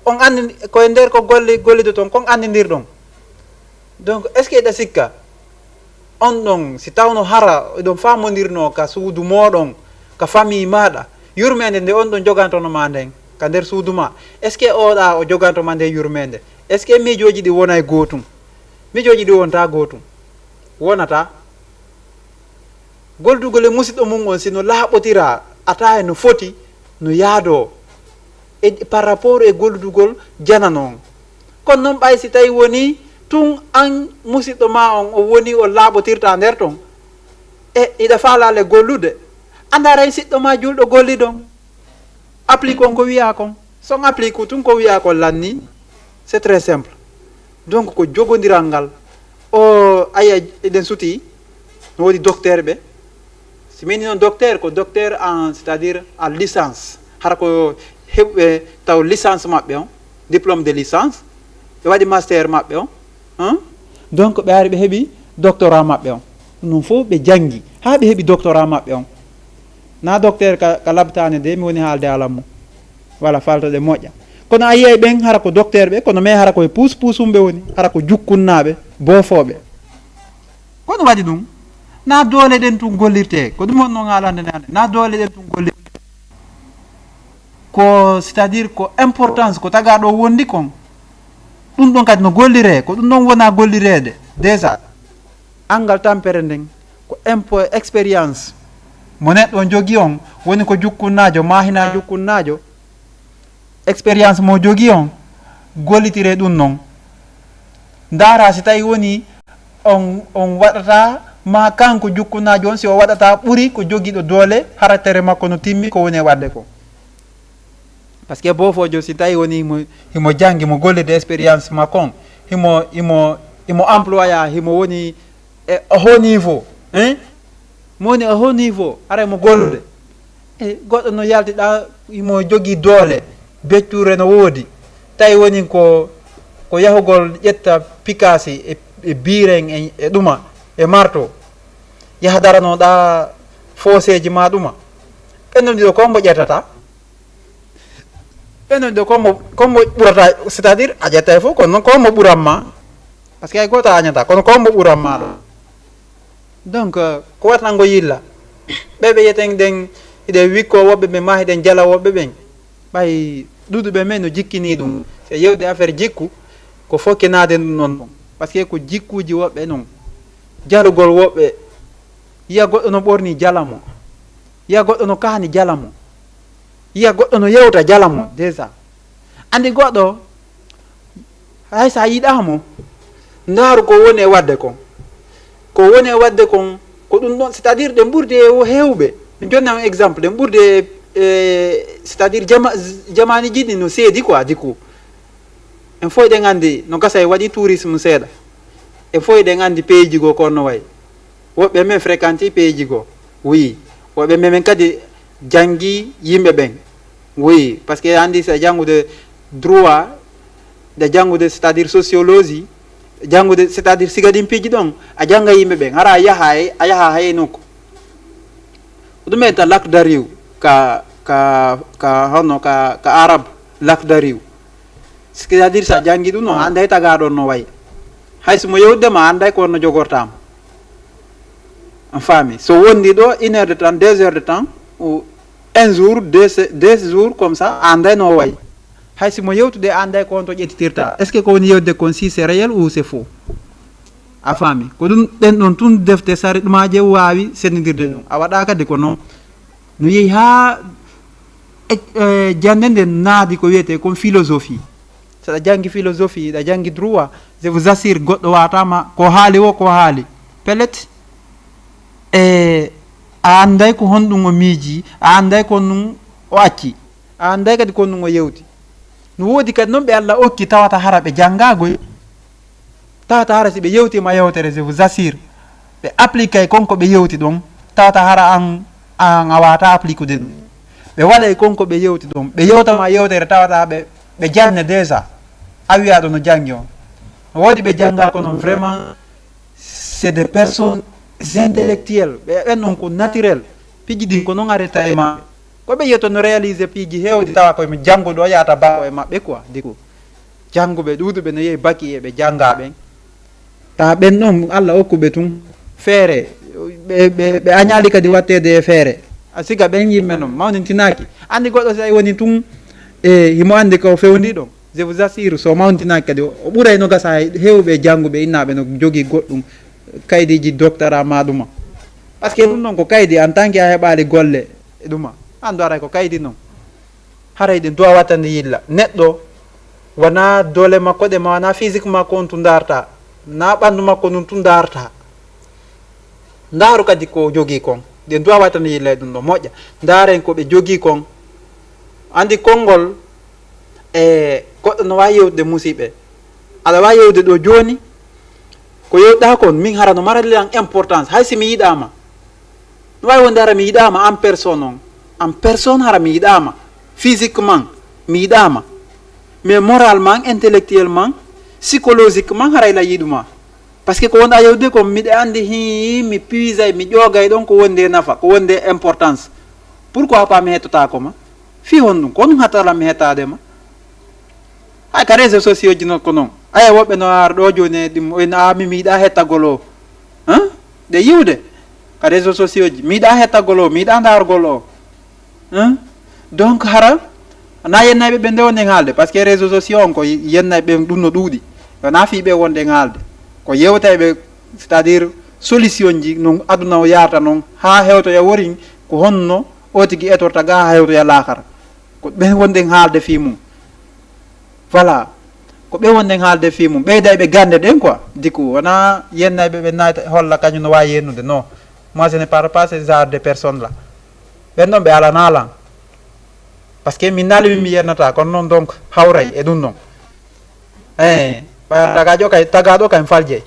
on anndi ko e nder ko golli-, gollido ton, kon anndidirɗon. Donc, est-ce que eɗa sikka on ɗon, si tawno hara eɗon famondirno ka suudu moɗon, ka famille maɗa, yurmende nde on ɗon jogantono ma nden ka nder suudu ma, est-ce que oɗa o joganto ma nde yurmende? Est-ce que miijooji ɗi wonay gootum? Miijooji ɗi wonta gootum. Wonata. Gollidugol e musiɗɗo mum on, si no laaɓotira, ata e no foti, no yaadoo e, par rapport e gollidugol janano on. Kono noon, ɓay si tawi woni tun an musiɗɗo ma on, o woni o laaɓotirta nder ton, e iɗa faalaale gollude, a ndaray siɗɗo ma julɗo gollidon. Applique on ko wiyaa kon. So on applique tun ko wiyaa kon lanni, c'est très simple. Donc, ko jogondiral ngal. O, aya, eɗen suti, no woodi docteur ɓe. Si min non docteur, ko docteur en, c'est-à-dire en licence. Hara ko heɓɓe taw licence maɓɓe on, diplôme de licence. Ɓe waɗi master maɓɓe on. Hein? Donc, ɓe ari ɓe heɓi doctorat maɓɓe on. Ɗum fof ɓe janngi haa ɓe heɓi doctorat maɓɓe on. Na docteur ka, ka labtaani de, mi woni haalde alam mum. Wala faltoɗe moƴƴa. Kono a yiyay ɓen hara ko docteur ɓe, kono mais hara ko e puus puusum ɓe woni, hara ko jukkunnaaɓe, boofooɓe. Ko ɗum waɗi ɗum? Na doole ɗen tun gollirte. Ko ɗum wonno haalande nane. Na doole ɗen tun gollirte. Ko, c'est-à-dire ko importance ko tagaɗo wondi kon. Ɗum ɗon kadi no gollire, ko ɗum ɗon wona gollireede. Déjà, anngal tampere nden ko impo-, expérience mo neɗɗo on jogi on, woni ko jukkunnaajo, ma hina jukkunnaajo. Expérience mo jogi on, gollitire ɗum non. Ndaara si tawi woni on, on waɗata, ma kanko jukkunnaajo on, si o waɗata ɓuri ko jogiiɗo doole, hara tere makko no timmi ko woni e waɗde ko. Parce que boofoojo, si tawi woni himo, himo janngi, mo gollide expérience makko on, himo, himo, himo employa, himo woni e haut niveau, hein? Mo woni e haut niveau, haray mo gollude. E goɗɗo no yaltiɗa, himo jogii doole, beccuure no woodi. Tawi woni ko, ko yahugol ƴetta pikaasi e, e biiren e, e ɗuma, e marto. Yaha daranoɗa fooseeji ma ɗuma. Ɓen non ɗiɗo ko mbo ƴettata? Ɓen non ɗiɗo ko mbo, ko mbo ɓurata, c'est-à-dire a ƴettay fof, kono noon ko mbo ɓuran ma. Parce que hay gooto a añata, kono ko mbo ɓuran ma ɗo. Donc, euh, ko waɗata ngo yilla. Ɓe ɓe yeten ɗen, hiɗen wikko woɓɓe ɓe ma hiɗen jala woɓɓe ɓen. Ɓay ɗuɗuɓe men no jikkini ɗum. Se yewde affaire jikku, ko fokkinaade ɗum noon ɗum. Parce que ko jikkuuji woɓɓe noon. Jalugol woɓɓe. Yiya goɗɗo no ɓorni jala mo. Yiya goɗɗo no kaani jala mo. Yiya goɗɗo no yewta jala mo, déjà. Anndi goɗɗo, hay so a yiɗaa mo, ndaaru ko woni e waɗde kon. Ko woni e waɗde kon, ko ɗum ɗon, c'est-à-dire ɗe ɓurdi e wo-, heewɓe. Mi jonna on exemple, ɗe ɓurdi e, e, c'est-à-dire jama-, jamaaniji ɗi no seedi quoi, du coup. En fof eɗen anndi no gasa e waɗi tourisme seeɗa. En fof eɗen anndi pays ji goo ko no wayi. Woɓɓe men fréquenti pays ji goo. Oui. Woɓɓe men kadi janngi yimɓe ɓen. Oui. Parce que anndi si a janngude droit, de janngude, c'est-à-dire sociologie, janngude, c'est-à-dire siga ɗin piiji ɗon, a jannga yimɓe ɓen. Hara a yaha hay, a yaha hay nokku. Ko ɗum en ta lakdariw ka, ka, ka honno ka, ka Arab lakdariw. C'est-à-dire, so a janngi ɗum, no annday tagaaɗo no wayi. Hay so mo yewde ma, annday ko no jogortaama. On faami? So wondi ɗo, une heure de temps, deux heures de temps, ou un jour, deux se-, deux jours, comme ça, a annday no wayi. Hay si mo yewtude, a annday ko on to ƴettitirta. Est-ce que ko woni yewde kon, si c'est réel ou c'est faux? A faami? Ko ɗum, ɗen ɗon tun defte sari ɗumaaje waawi senndindirde ɗum. A waɗa kadi ko non. No yehi haa e, e, jannde nde naadi ko wiyetee kon philosophie. So ɗa janngi philosophie, ɗa janngi droit, je vous assure, goɗɗo waataama ko haali wo, ko haali. Pellet, e, a annday ko honɗum o miiji, a annday ko honɗum o acci, a annday kadi ko honɗum o yewti. No woodi kadi noon ɓe Allah okki tawata hara ɓe janngaagoy. Tawata hara si ɓe yewtiima yewtere, je vous assure, ɓe appliquay kon ko ɓe yewti ɗon, tawata hara an, an a waata appliquude ɗum. Ɓe waɗay kon ko ɓe yewti ɗon. Ɓe yewtama yewtere tawata ɓe, ɓe janne déjà. A wiya ɗo no janngi on. No woodi ɓe jannga ko noon vraiment, c'est des personnes intellectuelles. Ɓe, ɓen noon ko naturel. Piiji ɗin ko noon areta e maɓɓe. Ko ɓe yiyata no réaliser piiji heewɗi tawa ko mi jannguɗo yahata bako e maɓɓe quoi, du coup. Jannguɓe ɗuuɗuɓe no yehi baki e ɓe jannga ɓen. Ta ɓen ɗon Allah okkuɓe tun feere, ɓe, ɓe, ɓe añaali kadi watteede e feere. A siga ɓen yimɓe non mawnintinaaki. Anndi goɗɗo si tawi woni tun, e himo anndi ko fewndi ɗon. Je vous assure, so mawnintinaaki kadi, o ɓuray no gasa hay heewɓe jannguɓe innaaɓe no jogii goɗɗum, kaydiiji doctorat ma ɗuma. Parce que ɗum ɗon ko kaydi en tant que a heɓaali golle e ɗuma. An do aray ko kaydi non. Haray ɗin duwa wattande yilla. Neɗɗo wona doole makko ɗe ma, wona physique makko on tun ndaarta. Na ɓanndu makko ndun tun ndaarta. Ndaaru kadi ko jogii kon. Ɗin duwa wattande yilla e ɗum ɗo moƴƴa. Ndaaren ko ɓe jogii kon. Anndi konngol e goɗɗo no waawi yewtude musiɓɓe. Aɗa waawi yewtude ɗo jooni. Ko yewtuɗaa kon, min hara no marani lan importance, hay si mi yiɗaama. No waawi wonde hara mi yiɗaama en personne on. En personne hara mi yiɗaama. Physiquement, mi yiɗaama. Mais moralement, intellectuellement, psychologiquement, haray la yiɗuma. Parce que ko wonɗaa yewtude kon, miɗa anndi hii, mi puisay, mi ƴoogay ɗon ko wonde nafa, ko wonde importance. Pourquoi pas mi hettotaako ma? Fii honɗum? Ko honɗum hattata lan mi hettaade ma? Hay ka réseaux sociaux ji non ko non. Aya woɓɓe no ar ɗo jooni e ɗum, o ina, "A, mi, mi yiɗaa hettagol o." Hein? Ɗe yiwde ka réseaux sociaux ji. "Mi yiɗaa hettagol o, mi yiɗaa ndaargol o." Hein? Donc hara, na yennayɓe ɓe nde wonden haalde, parce que réseaux sociaux on ko yennayɓe ɓen ɗum no ɗuuɗi. Wona fii ɓe wonden haalde. Ko yewtayɓe, c'est-à-dire solution ji, non aduna o yaarta non, haa hewtoya worin, ko honno o tigi etorta ga haa hewtoya laakara. Ko ɓen wonden haalde fii mum. Voilà. Ko ɓe wonden haalde fii mum. Ɓeyda e ɓe gannde ɗen quoi. Du coup, wona yennayɓe ɓe naata holla kañum no waawi yennude. Non. Moi, je ne parle pas ce genre de personnes là. Ɓen ɗon ɓe alana lan. Parce que min naali min mi yennata, kono noon donc hawray e ɗum noon. Eh, tagaajo kay, tagaaɗo kay faljey.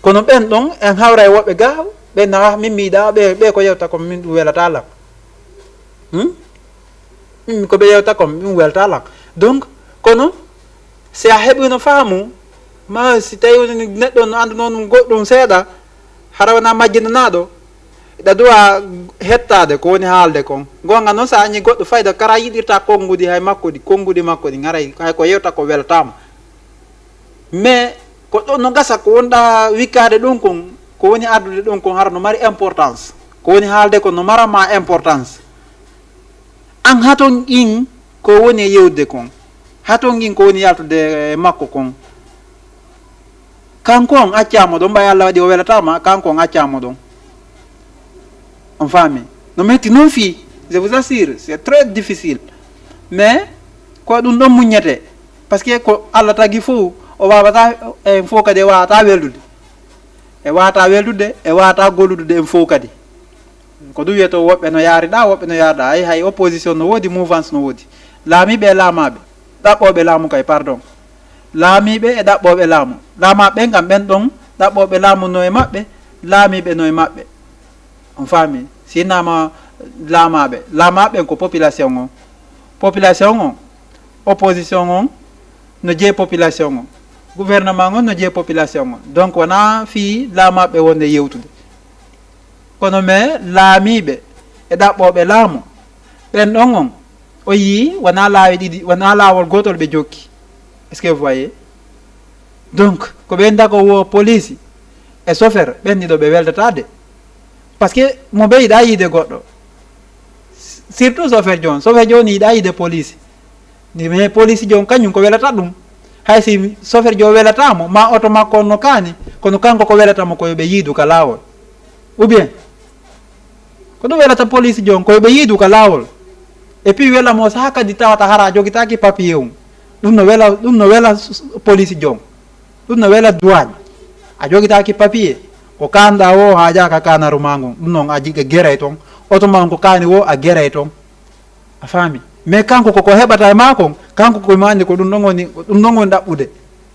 Kono ɓen ɗon en hawray woɓɓe ga, ɓe na, "Ah, min mi yiɗa, ɓe, ɓe ko yewta ko min ɗum welata lan." Hmm? Min ko ɓe yewta kon, min welta lan. Donc, kono, si a heɓino faamu, ma si tawi woni neɗɗo no annduno ɗum goɗɗum seeɗa, hara wona majjinanaaɗo, ɗa duwa hettaade ko woni haalde kon. Goonga noon, so a añi goɗɗo fayda, kara yiɗirta konngudi hay makko ɗi, konngudi makko ɗi, haray hay ko yewta ko weltaama. Mais ko ɗo no gasa ko wonɗa wikkaade ɗum kon, ko woni addude ɗum kon hara no mari importance. Ko woni haalde kon no mara ma importance. An haton in ko woni e yewde kon. Haton in ko woni yaltude e makko kon. Kanko on accaamo ɗon, ɓay Allah waɗi o welataama, kanko on accaamo ɗon. On faami? No metti non fii, je vous assure, c'est très difficile. Mais ko ɗum ɗon muññete. Parce que ko Allah tagi fof, o waawata, en fof kadi e waawata weldude. E waawata weldude, e waawata gollude en fof kadi. Ko ɗum wiyetoo woɓɓe no yaari ɗaa, woɓɓe no yaari ɗaa. Hay, hay opposition no woodi, mouvance no woodi. Laamiiɓe e laamaaɓe, ɗaɓɓooɓe laamu kay, pardon. Laamiiɓe e ɗaɓɓooɓe laamu. Laamaaɓe ɓen kam ɓen ɗon, ɗaɓɓooɓe laamu no e maɓɓe, laamiiɓe no e maɓɓe. On faami? Si naama laamaaɓe, laamaaɓe ɓen ko population on. Population on, opposition on, no jeye population on. Gouvernement on no jeye population on. Donc wonaa fii laamaaɓe wonde yewtude. Kono mais laamiiɓe e ɗaɓɓooɓe laamu, ɓen ɗon on, o yii wonaa laawi ɗiɗi, wonaa laawol gootol ɓe jokki. Est-ce que vous voyez? Donc, ko ɓen dago wo police e chauffeur, ɓen ɗiɗo ɓe weltataade. Parce que mo ɓe yiɗa yiide goɗɗo. Surtout chauffeur jo on. Chauffeur jo on yiɗa yiide police. Ni mais police jo on kañum ko welata ɗum. Hay si chauffeur jo welata mo, ma oto makko on no kaani, kono kanko ko welata mo ko yo ɓe yiidu ka laawol. Ou bien, ko ɗum welata police jo on, ko yo ɓe yiidu ka laawol. Et puis wela mo saha kadi tawata hara a jogitaaki papier on. Ɗum no wela, ɗum no wela s-, s-, police jo on. Ɗum no wela douane. A jogitaaki papier. Ko kaanɗa wo haajaaka kaanaru ma ngon. Ɗum noon a jiga geray toon. Oto ma on ko kaani wo a geray toon. A faami? Mais kanko koko heɓata e maa kon, kanko ko maande ko ɗum ɗon woni, ɗum ɗon woni ɗaɓɓude.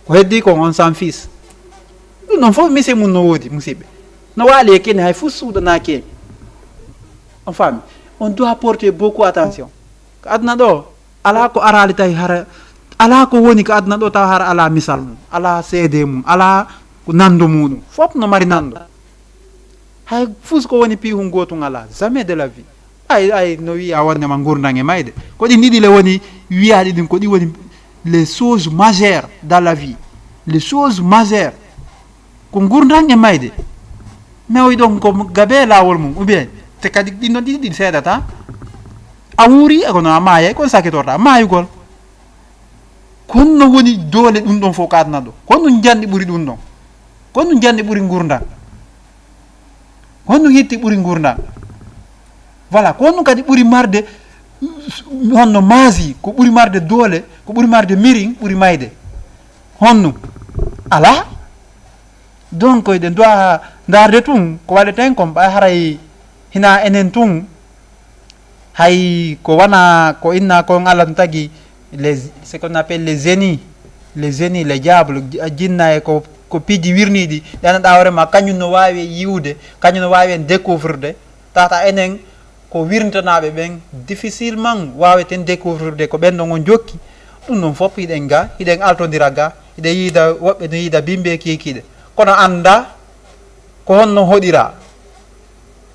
Ko heddi kon on s'en fiche. Ɗum ɗon fof mise mum no woodi, musidɓe. No waali e kene hay fof suuɗanaaki en. On faami? On doit porter beaucoup attention. Ko aduna ɗo, alaa ko araali tawi hara, alaa ko woni ko aduna ɗo tawa hara alaa misal mum, alaa seede mum, alaa ko nanndo muɗum. Fof no mari nanndo. Hay fus ko woni piihun gootun alaa, jamais de la vie. Ay, ay, no wiya wonde ma ngurndan e mayde. Ko ɗin ɗiɗi le woni wiyaaɗi ɗin, ko ɗi woni les choses majeures dans la vie. Les choses majeures. Ko ngurndan e mayde. Newoy ɗon ko gabe laawol mum, ou bien, te kadi ɗin ɗon ɗiɗi ɗin seedata. A wuuri, e kono a maayay, kon sakitorta maayugol. Ko honno woni doole ɗum ɗon fof ka aduna ɗo? Ko honno njanɗi ɓuri ɗum ɗon? Ko honno njanɗi ɓuri ngurndan? Ko honno hitti ɓuri ngurndan? Voilà, ko honno kadi ɓuri marde, honno maasi, ko ɓuri marde doole, ko ɓuri marde mirin, ɓuri mayde? Honno? Alaa. Donc, eɗen duwa ndaarde tun, ko waɗeten kon, ɓay haray hina enen tun, hay ko wana ko inna kon Allah no tagi, les, ce qu'on appelle les génies, les génies, les diables, ji-, jinna e ko, ko piiji wirniiɗi, ɗi annduɗaa hoore ma, kañum no waawi en yi'ude, kañum no waawi en découvrirde, tata enen ko wirnitanaaɓe ɓen, difficilement waaweten découvrirde ko ɓen ɗon on jokki. Ɗum ɗon fof hiɗen ga, hiɗen altondira ga, hiɗen yiida woɓɓe no yiida bimbi e kiikiiɗe. Kono annda ko honno hoɗira.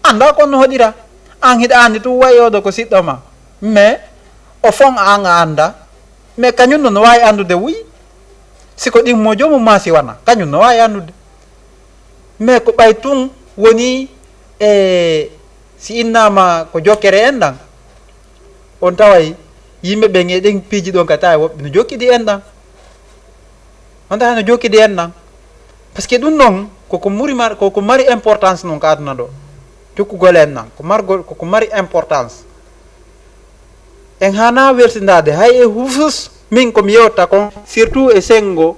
Annda ko honno hoɗira. An hiɗa anndi tun wayi oɗo ko siɗɗo ma. Mais au fond an a annda. Mais kañum no, no waawi anndude wuy. Si ko ɗimmo joomum maa si wana, kañum no waawi anndude. Mais ko ɓay tun woni e, si innama ko jokkere enɗan, on taway yimɓe ɓen e ɗen piiji ɗon ka tawi woɓɓe no jokkidi enɗan. On tawa no jokkidi enɗan. Parce que ɗum ɗon koko muri mar-, koko mari importance non ka aduna ɗo. Jokkugol enɗan, ko margol, koko mari importance. En hana welsindaade hay e hufus, min ko mi yewta kon, surtout e sengo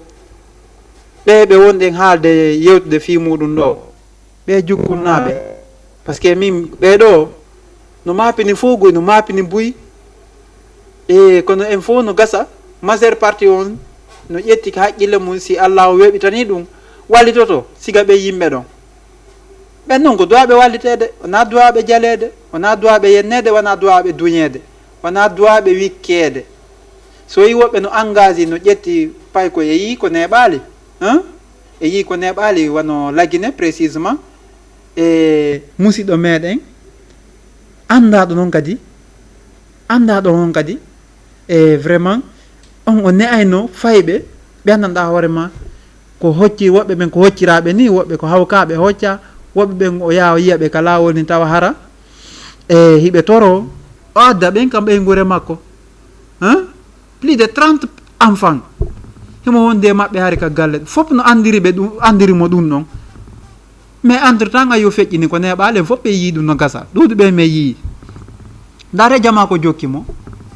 ɓe ɓe wonɗen haalde yewtude fii muɗum ɗo, ɓe jukkunnaaɓe. Parce que min ɓee ɗo no maapini fof goy, no maapini buy. E kono en fof no gasa, majeure partie on no ƴetti ka haqqille mum, si Allah o weɓitani ɗum, wallitoto siga ɓe yimɓe ɗon. Ɓen non ko duwaaɓe walliteede, wonaa duwaaɓe jaleede, wonaa duwaaɓe yenneede, wonaa duwaaɓe duñeede, wonaa duwaaɓe wikkeede. So yi woɓɓe no engagé, no ƴetti pay ko e yii ko neeɓaali, hein? E yii ko neeɓaali, wano Lagine précisément, e musiɗɗo meɗen, anndaaɗo noon kadi, anndaaɗo on kadi, e vraiment, on o ne'ayno fayɓe, ɓe anndanɗaa hoore ma, ko hocci, woɓɓe ɓen ko hocciraaɓe ni, woɓɓe ko hawkaaɓe hocca, woɓɓe ɓen o yaha o yiya ɓe ka laawol ni tawa hara, e hiɓe toro, o adda ɓen kam ɓeynguure makko. Hein? Plus de trente enfants. Himo wonde e maɓɓe hari ka galle. Fof no anndiri ɓe ɗum, anndiri mo ɗum ɗon. Mais entre temps, ayo feƴƴini ko neeɓaali en fof ɓe yii ɗum no gasa. Ɗuuɗuɓe men yii. Ndaare jama ko jokki mo.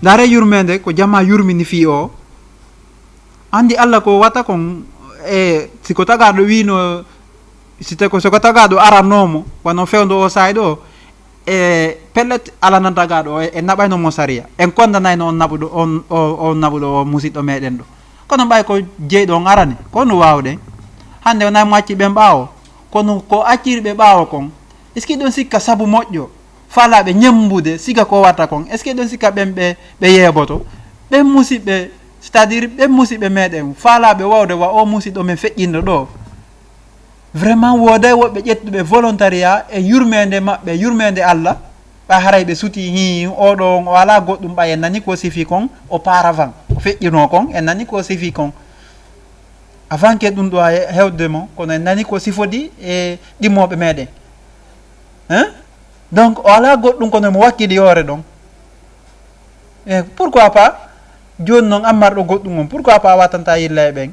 Ndaare yurmeende ko jama yurmini fii o. Anndi Allah ko wata kon, e, si ko tagaaɗo wiino, si te ko, so ko tagaaɗo arannoo mo, wano fewndo o saay ɗo, e, pellet, ala nan tagaaɗo o, e, e naɓayno mo sariya. En kondanayno on naɓuɗo, on, o, on naɓuɗo o musiɗɗo meɗen ɗo. Kono ɓay ko jeyɗo on arani, ko no waawɗen? Hannde wonaa mo acci ɓen ɓaawo, kono ko acciri ɓe ɓaawo kon, est-ce que ɗon sikka sabu moƴƴo? Faalaaɓe ñemmbude, siga ko watta kon, est-ce que ɗon sikka ɓen ɓe, ɓe yeeboto? Ɓen musiɓɓe, c'est-à-dire ɓen musiɓɓe meɗen, faalaaɓe wawde wa o musiɗɗo men feƴƴinɗo ɗo. Vraiment, wooday woɓɓe ƴettuɓe volontariat e yurmeende maɓɓe, yurmeende Allah, ɓa haray ɓe suti, hii, oɗo on, o alaa goɗɗum ɓa en nani ko sifi kon, auparavant, ko feƴƴinoo kon, en nani ko sifi kon. Avant que ɗum ɗo a hewde mo, kono en nani ko sifodi e ɗimmooɓe meɗen. Hein? Donc, o alaa goɗɗum kono mo wakkili hoore ɗon. E pourquoi pas, jooni noon ammarɗo goɗɗum on, pourquoi pas a watanta yilla e ɓen?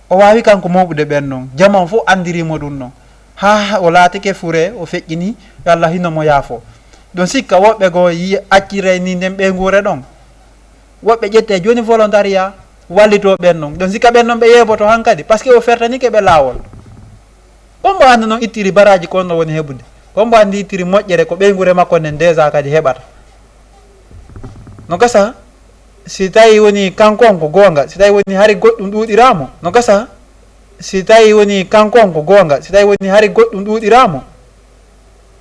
O waawi kanko mooɓude ɓen noon. Jama on fof anndiri mo ɗum noon. Haa o laatike fure, o feƴƴini, yo Allah hino mo yaafo. Ɗon sikka woɓɓe goo yi-, acciray ni nden ɓeynguure ɗon. Woɓɓe ƴette jooni volontariat, wallitoo ɓen noon. Ɗon sikka ɓen noon ɓe yeeboto hankadi, parce que o fertanike ɓe laawol. Ko mbo anndi noon ittiri baraaji ko on no woni heɓude. Ko mbo anndi ittiri moƴƴere ko ɓeynguure makko nden déjà kadi heɓata. No gasa, si tawi woni kanko on ko goonga, si tawi woni hari goɗɗum ɗuuɗiraamo, no gasa, si tawi woni kanko on ko goonga, si tawi woni hari goɗɗum ɗuuɗiraamo,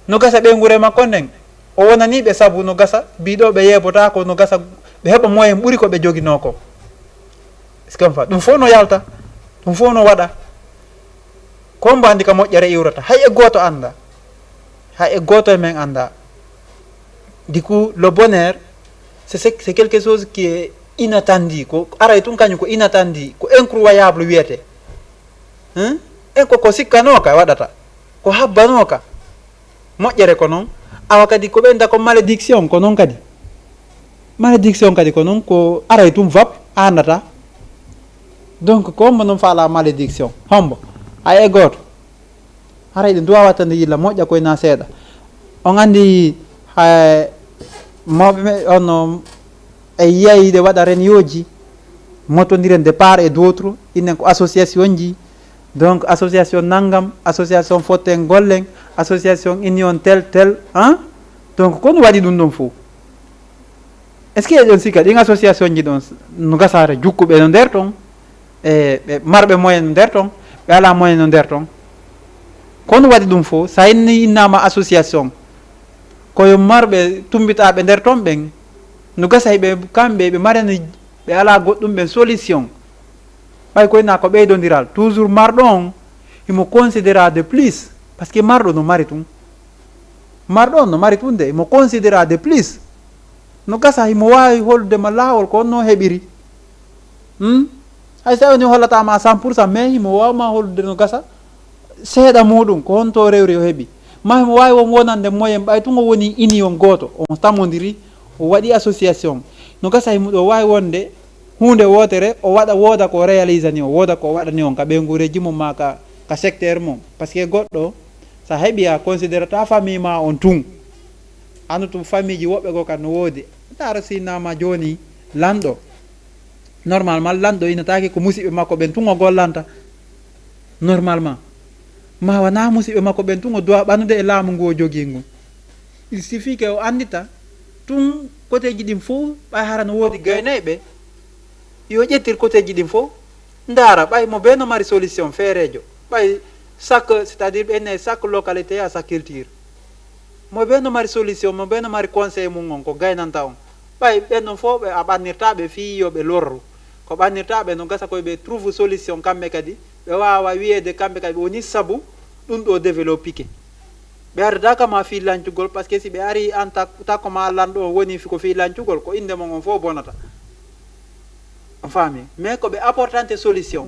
no gasa ɓeynguure makko nden, o wonanii ɓe sabu, no gasa, mbiɗo ɓe yeebotaako, no gasa, ɓe heɓa moyen ɓuri ko ɓe joginoo ko. Est-ce que on fa-, ɗum fof no yalta, ɗum fof no waɗa. Ko mbo anndi ka moƴƴere iwrata, hay e gooto annda, hay e gooto e men annda. Du coup, le bonheur, c'est, c'est, c'est quelque chose qui est inattendu. Ko aray tun kañum ko inattendu, ko incroyable wiyete. Hein? E ko, ko sikkanooka waɗata, ko habbanooka. Moƴƴere ko noon, awa kadi ko ɓeyda ko malédiction, ko noon kadi. Malédiction kadi ko noon, ko aray tun vap, a anndataa. Donc, ko hombo noon faala malédiction? Hombo? Hay e gooto. Haray ɗum duwaa wattande yilla moƴƴa koye na seeɗa. On anndi, hay mawɓe me-, on, e yiyayde waɗa renyoji, motondiren de part et d'autre, innen ko association ji, donc association nanngam, association fotten gollen, association union tel, tel, hein? Donc, ko no waɗi ɗum ɗon fof? Est-ce que eɗon sikka ɗin association ji ɗon no gasata jukkuɓe no nder ton, e ɓe marɓe moyen no nder ton, ɓe alaa moyen no nder ton? Ko no waɗi ɗum fof? Sa inni, innama association, ko yo marɓe tumbitaaɓe nder ton ɓen, no gasa ɓe kamɓe ɓe marani, ɓe alaa goɗɗum ɓen solution. Ɓay koy na ko ɓeydondiral, toujours marɗo on, himo considéra de plus, parce que marɗo no mari tun. Marɗo on no mari tun de, himo considéra de plus. No gasa himo waawi hollude ma laawol ko on no heɓiri. Hmm? Hay so woni hollata ma à cent pour cent, mais himo waawi ma hollude no gasa seeɗa muɗum, ko honto rewri o heɓi. Ma himo waawi won wonande moyen, ɓay tun o woni union gooto, on tamondiri, o waɗi association. No gasa himo ɗo waawi wonde huunde wootere, o waɗa, wooda ko o réalisani, o wooda ko o waɗani on ka ɓeynguureeji mum ma ka, ka secteur mum. Parce que goɗɗo, sa heɓi a considérata famille ma on tun. Andu tun famille ji woɓɓe goo kan no woodi. Ndaara si innama jooni lanɗo. Normalement, lanɗo innataake ko musiɓɓe makko ɓen tun o gollanta. Normalement. Ma wona musiɓɓe makko ɓen tun o duwa ɓannude e laamu ngu o jogii ngun. Il suffit que o anndita tun koteeji ɗin fof, ɓay hara no woodi gaynayɓe, yo ƴettir koteeji ɗin fof, ndaara ɓay mo bee no mari solution feereejo. Ɓay chaque, c'est-à-dire ɓe ne chaque localité a sa culture. Mo bee no mari solution, mo bee no mari conseil mum on, ko gaynanta on. Ɓay ɓen ɗon fof ɓe a ɓannirta ɓe fii yo ɓe lorru. Ko ɓannirta ɓe no gasa koye ɓe trouve solution kamɓe kadi, ɓe waawa wiyeede kamɓe kadi ɓe woni sabu ɗum ɗo développike. Ɓe ardata kama fii lancugol, parce que si ɓe ari an tak-, takko ma lanɗo on woni fi-, ko fii lancugol, ko innde mon on fof bonata. On faami? Mais ko ɓe apportante solution.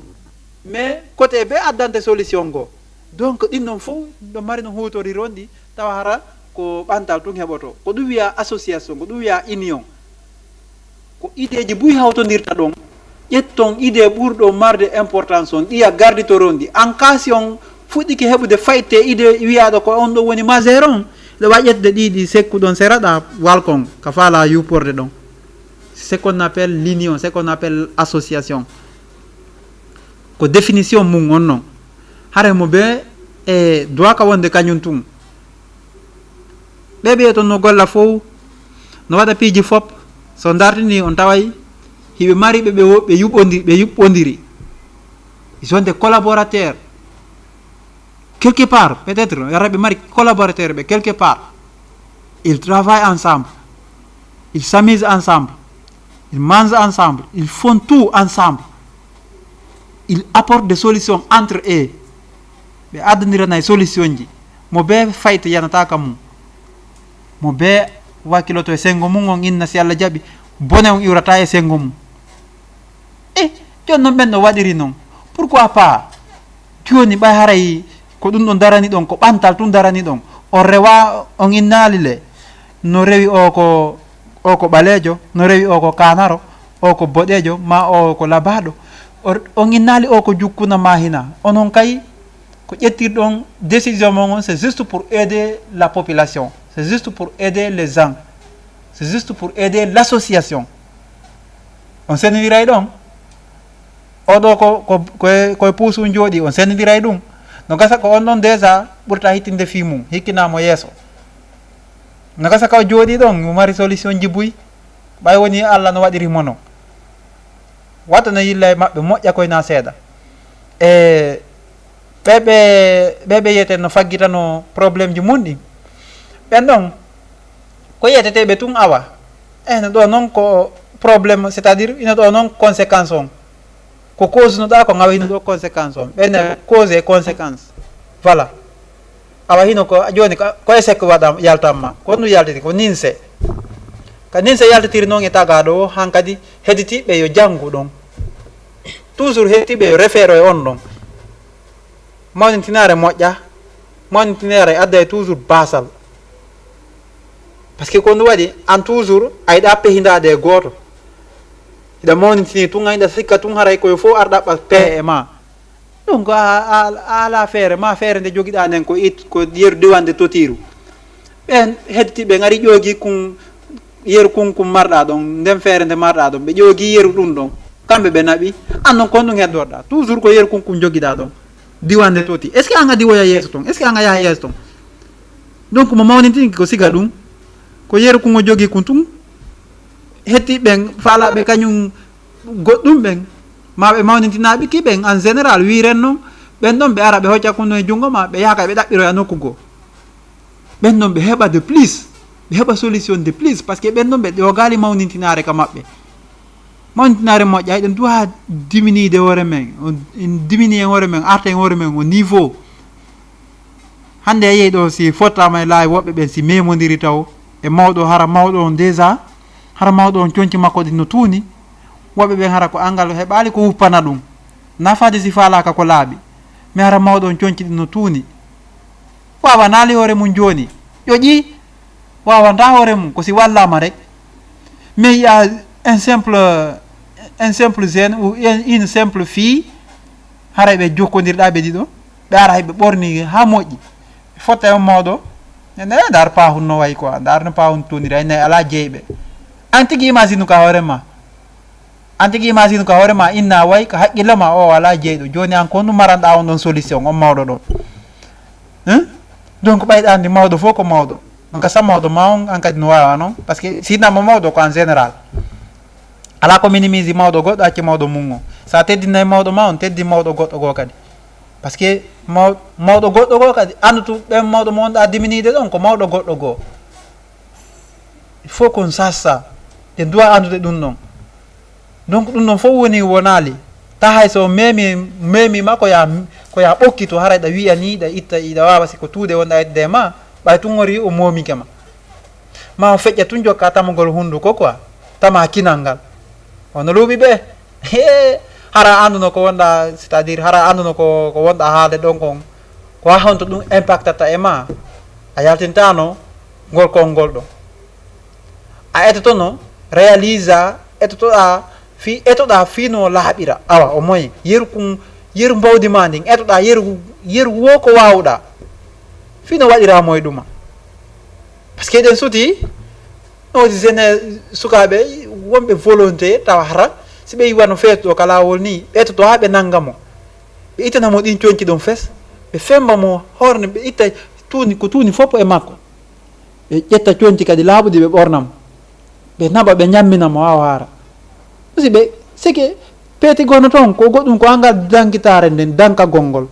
Mais côté ɓe addante solution goo. Donc, ɗin non fof, ɗo mari no huutoriron ɗi, tawa hara ko ɓantal tun heɓoto. Ko ɗum wiya association, ko ɗum wiya union. Ko ideeji buy hawtondirta ɗon, ƴetton idée ɓurɗo marde importance on, ɗiya garditoron ɗi. An kaa si on fuɗɗike heɓude fayte idée wiyaaɗo ko on ɗo woni majeur on, ɗo wa ƴettude ɗi, ɗi sekkuɗon sera ɗa walkon, ka faala yupporde ɗon. C'est qu'on appelle l'union, c'est qu'on appelle association. Ko définition mum on non. Hare mo be e duwaka wonde kañum tun. Ɓe ɓe ton no golla fow, no waɗa piiji fop, so dartini on taway hiɓe mari ɓe, ɓe wo-, ɓe yuɓɓondi-, ɓe yuɓɓondiri. Ils sont des collaborateurs. Quelque part, peut-être, yaraɓe mari collaborateur ɓe quelque part. Ils travaillent ensemble. Ils s'amusent ensemble. Ils mangent ensemble. Ils font tout ensemble. Ils apportent des solutions entre eux. Ɓe addandiranay solution ji. Mo be fayta yanata ka mum. Mo be wakiloto e sengo mum on inna si Allah jaɓi. Bone on iwrata e sengo mum. E, jooni noon ɓen ɗo waɗiri noon. Pourquoi pas? Jooni ɓay haray ko ɗum ɗon darani ɗon, ko ɓantal tun darani ɗon. On rewa, on innaali le. No rewi o ko, o ko ɓaleejo, no rewi o ko kaanaro, o ko boɗeejo, ma o ko labaaɗo. O, on innaali o ko jukkuna ma hina. Onon kay, ko ƴettirɗon décision mon on, c'est juste pour aider la population. C'est juste pour aider les gens. C'est juste pour aider l'association. On sendiray ɗon. Oɗo ko, ko, ko, ko e puusu jooɗi, on sendiray ɗum. No gasa ko on ɗon déjà ɓurta hittinde fii mum, hikkina mo yeeso. No gasa ka o jooɗi ɗon, mo mari solution ji buy. Ɓay woni Allah no waɗiri mo non. Wata no yilla e maɓɓe moƴƴa koye na seeɗa. E ɓe ɓe ɓe ɓe yiyeten no faggitano problème ji mun ɗin. Ɓen ɗon ko yeteteɓe tun awa. Eno ɗo non ko problème, c'est-à-dire ino ɗo non conséquence on. Ko cause no ɗa ko ngawa hino ɗo conséquence on. Ɓen ko cause et conséquence. Voilà. Awa hino ko joni ko, ko échec waɗam yaltamma. Ko ɗum yaltiti ko ninse. Ka ninse yaltitiri non e tagaɗo o, hankadi heditiɓe yo jangu ɗon. Toujours heditiɓe yo refero e on ɗon. Mawnintinaare moƴƴa, mawnintinaare adday toujours basal. Parce que ko ɗum waɗi an toujours a yiɗa pehindaade e gooto. Hiɗa mawnintini tun, a yiɗa sikka tun haray koyo fof ar ɗaɓɓa pehe e ma. Donc a, a, a ala feere ma, feere nde jogiɗa nden ko it, ko yeru diwande totiru. Ɓen hedditii ɓe ngari ƴoogi kun, yeru kun kun marɗa ɗon, nden feere nde marɗa ɗon, ɓe ƴoogi yeru ɗum ɗon. Kamɓe ɓe naɓi, an non kon ɗum heddorɗa. Toujours ko yeru kun kun jogiɗa ɗon. Diwande toti. Est-ce que an a diwoya yeeso ton? Est-ce que an a yaha yeeso ton? Donc mo mawnintinki ko siga ɗum, ko yeru kun o jogi kun tun, hetti ɓen faalaɓe kañum goɗɗum ɓen, ma ɓe mawnintinaɓe ki ɓen en général, wiren non, ɓen ɗon ɓe ara ɓe hocca kun no e junngo ma, ɓe yaha kay ɓe ɗaɓɓiroya nokku goo. Ɓen ɗon ɓe heɓa de plus, ɓe heɓa solution de plus, parce que ɓen ɗon ɓe ƴoogaali mawnintinaare ka maɓɓe. Mawnintinaare moƴƴa, eɗen duwa diminuer hoore men, on, en diminuer hoore men, arta en hoore men o niveau. Hannde a yiyii ɗo, si fottaama e laawi woɓɓe ɓen, si memondiri taw e mawɗo, hara mawɗo on déjà, hara mawɗo on conci makko ɗin no tuuni, woɓɓe ɓen hara ko angal heɓaali ko wuppana ɗum, nafaade si faalaaka ko laaɓi, mais hara mawɗo on conci ɗin no tuuni. Waawanaali hoore mum jooni, ƴoƴii, waawanta hoore mum, ko si wallaama rek. Mais il y a un simple, un simple jeune ou un, une simple fille, haray ɓe jokkondirɗa ɓe ɗiɗo, ɓe ara ɓe ɓorni haa moƴƴi. Fotta e on mawɗo, nene, eh, ndaar paahun no wayi quoi, ndaar no paahun toniri, ay nay alaa jeyɓe. An tigi imagine ka hoore ma. An tigi imagine ka hoore ma, inna wayi, ka haqqille ma, o alaa jeyɗo. Jooni an ko honɗum maranɗa on ɗon solution, on mawɗo ɗon? Hein? Donc ɓayɗa anndi mawɗo fof ko mawɗo. Donc sa mawɗo ma on, an kadi no waawa non. Parce que si namma mawɗo ko en général. Alaa ko minimise mawɗo goɗɗo, acci mawɗo mum o. Sa teddinay mawɗo ma on, teddi mawɗo goɗɗo goo kadi. Parce que maw-, mawɗo goɗɗo goo kadi, anndu tu ɓen mawɗo mo wonɗa diminude ɗon, ko mawɗo goɗɗo goo. Il faut qu'on sache ça. Ɗe duwa anndude ɗum ɗon. Donc ɗum ɗon fof woni wonaali. Ta hay so memi, memi ma ko ya, ko ya ɓokkito, haray ɗa wiya ni, ɗa itta, iɗa waawa si ko tuuɗe wonɗa ittude ma, ɓay tun ori o momike ma. Ma o feƴƴa tun jokka tamugol hunduko quoi. Tama kinal ngal. Hono luuɓi ɓe. Hee, hara annduno ko wonɗa, c'est-à-dire hara annduno ko, ko wonɗa haalde ɗon kon. Ko ha honto ɗum impactata e ma. A yaltintano ngol konngol ɗon. A etotono, réalisa, etotoɗa, fi, etoɗa fino laaɓira. Awa, au moins, yeru kun, yeru mbawdi ma ndin, etoɗa yeru, yeru wo ko wawɗa. Fino waɗira moy ɗuma. Parce que eɗen suti, no woodi jeune sukaaɓe, wonɓe volonté, tawa hara, si ɓe yiwa no feetuɗo ka laawol ni, ɓe etoto ha ɓe nanga mo. Ɓe ittana mo ɗin conci ɗon fes, ɓe femba mo horne, ɓe itta tuuni, ko tuuni fof e makko. Ɓe ƴetta conci kadi laaɓuɗi, ɓe ɓorna mo. Ɓe naɓa, ɓe ñammina mo, haa o haara. Aussi ɓe, seke peeti gono toon, ko goɗɗum, ko angal dankitaare nden, dankagol ngol.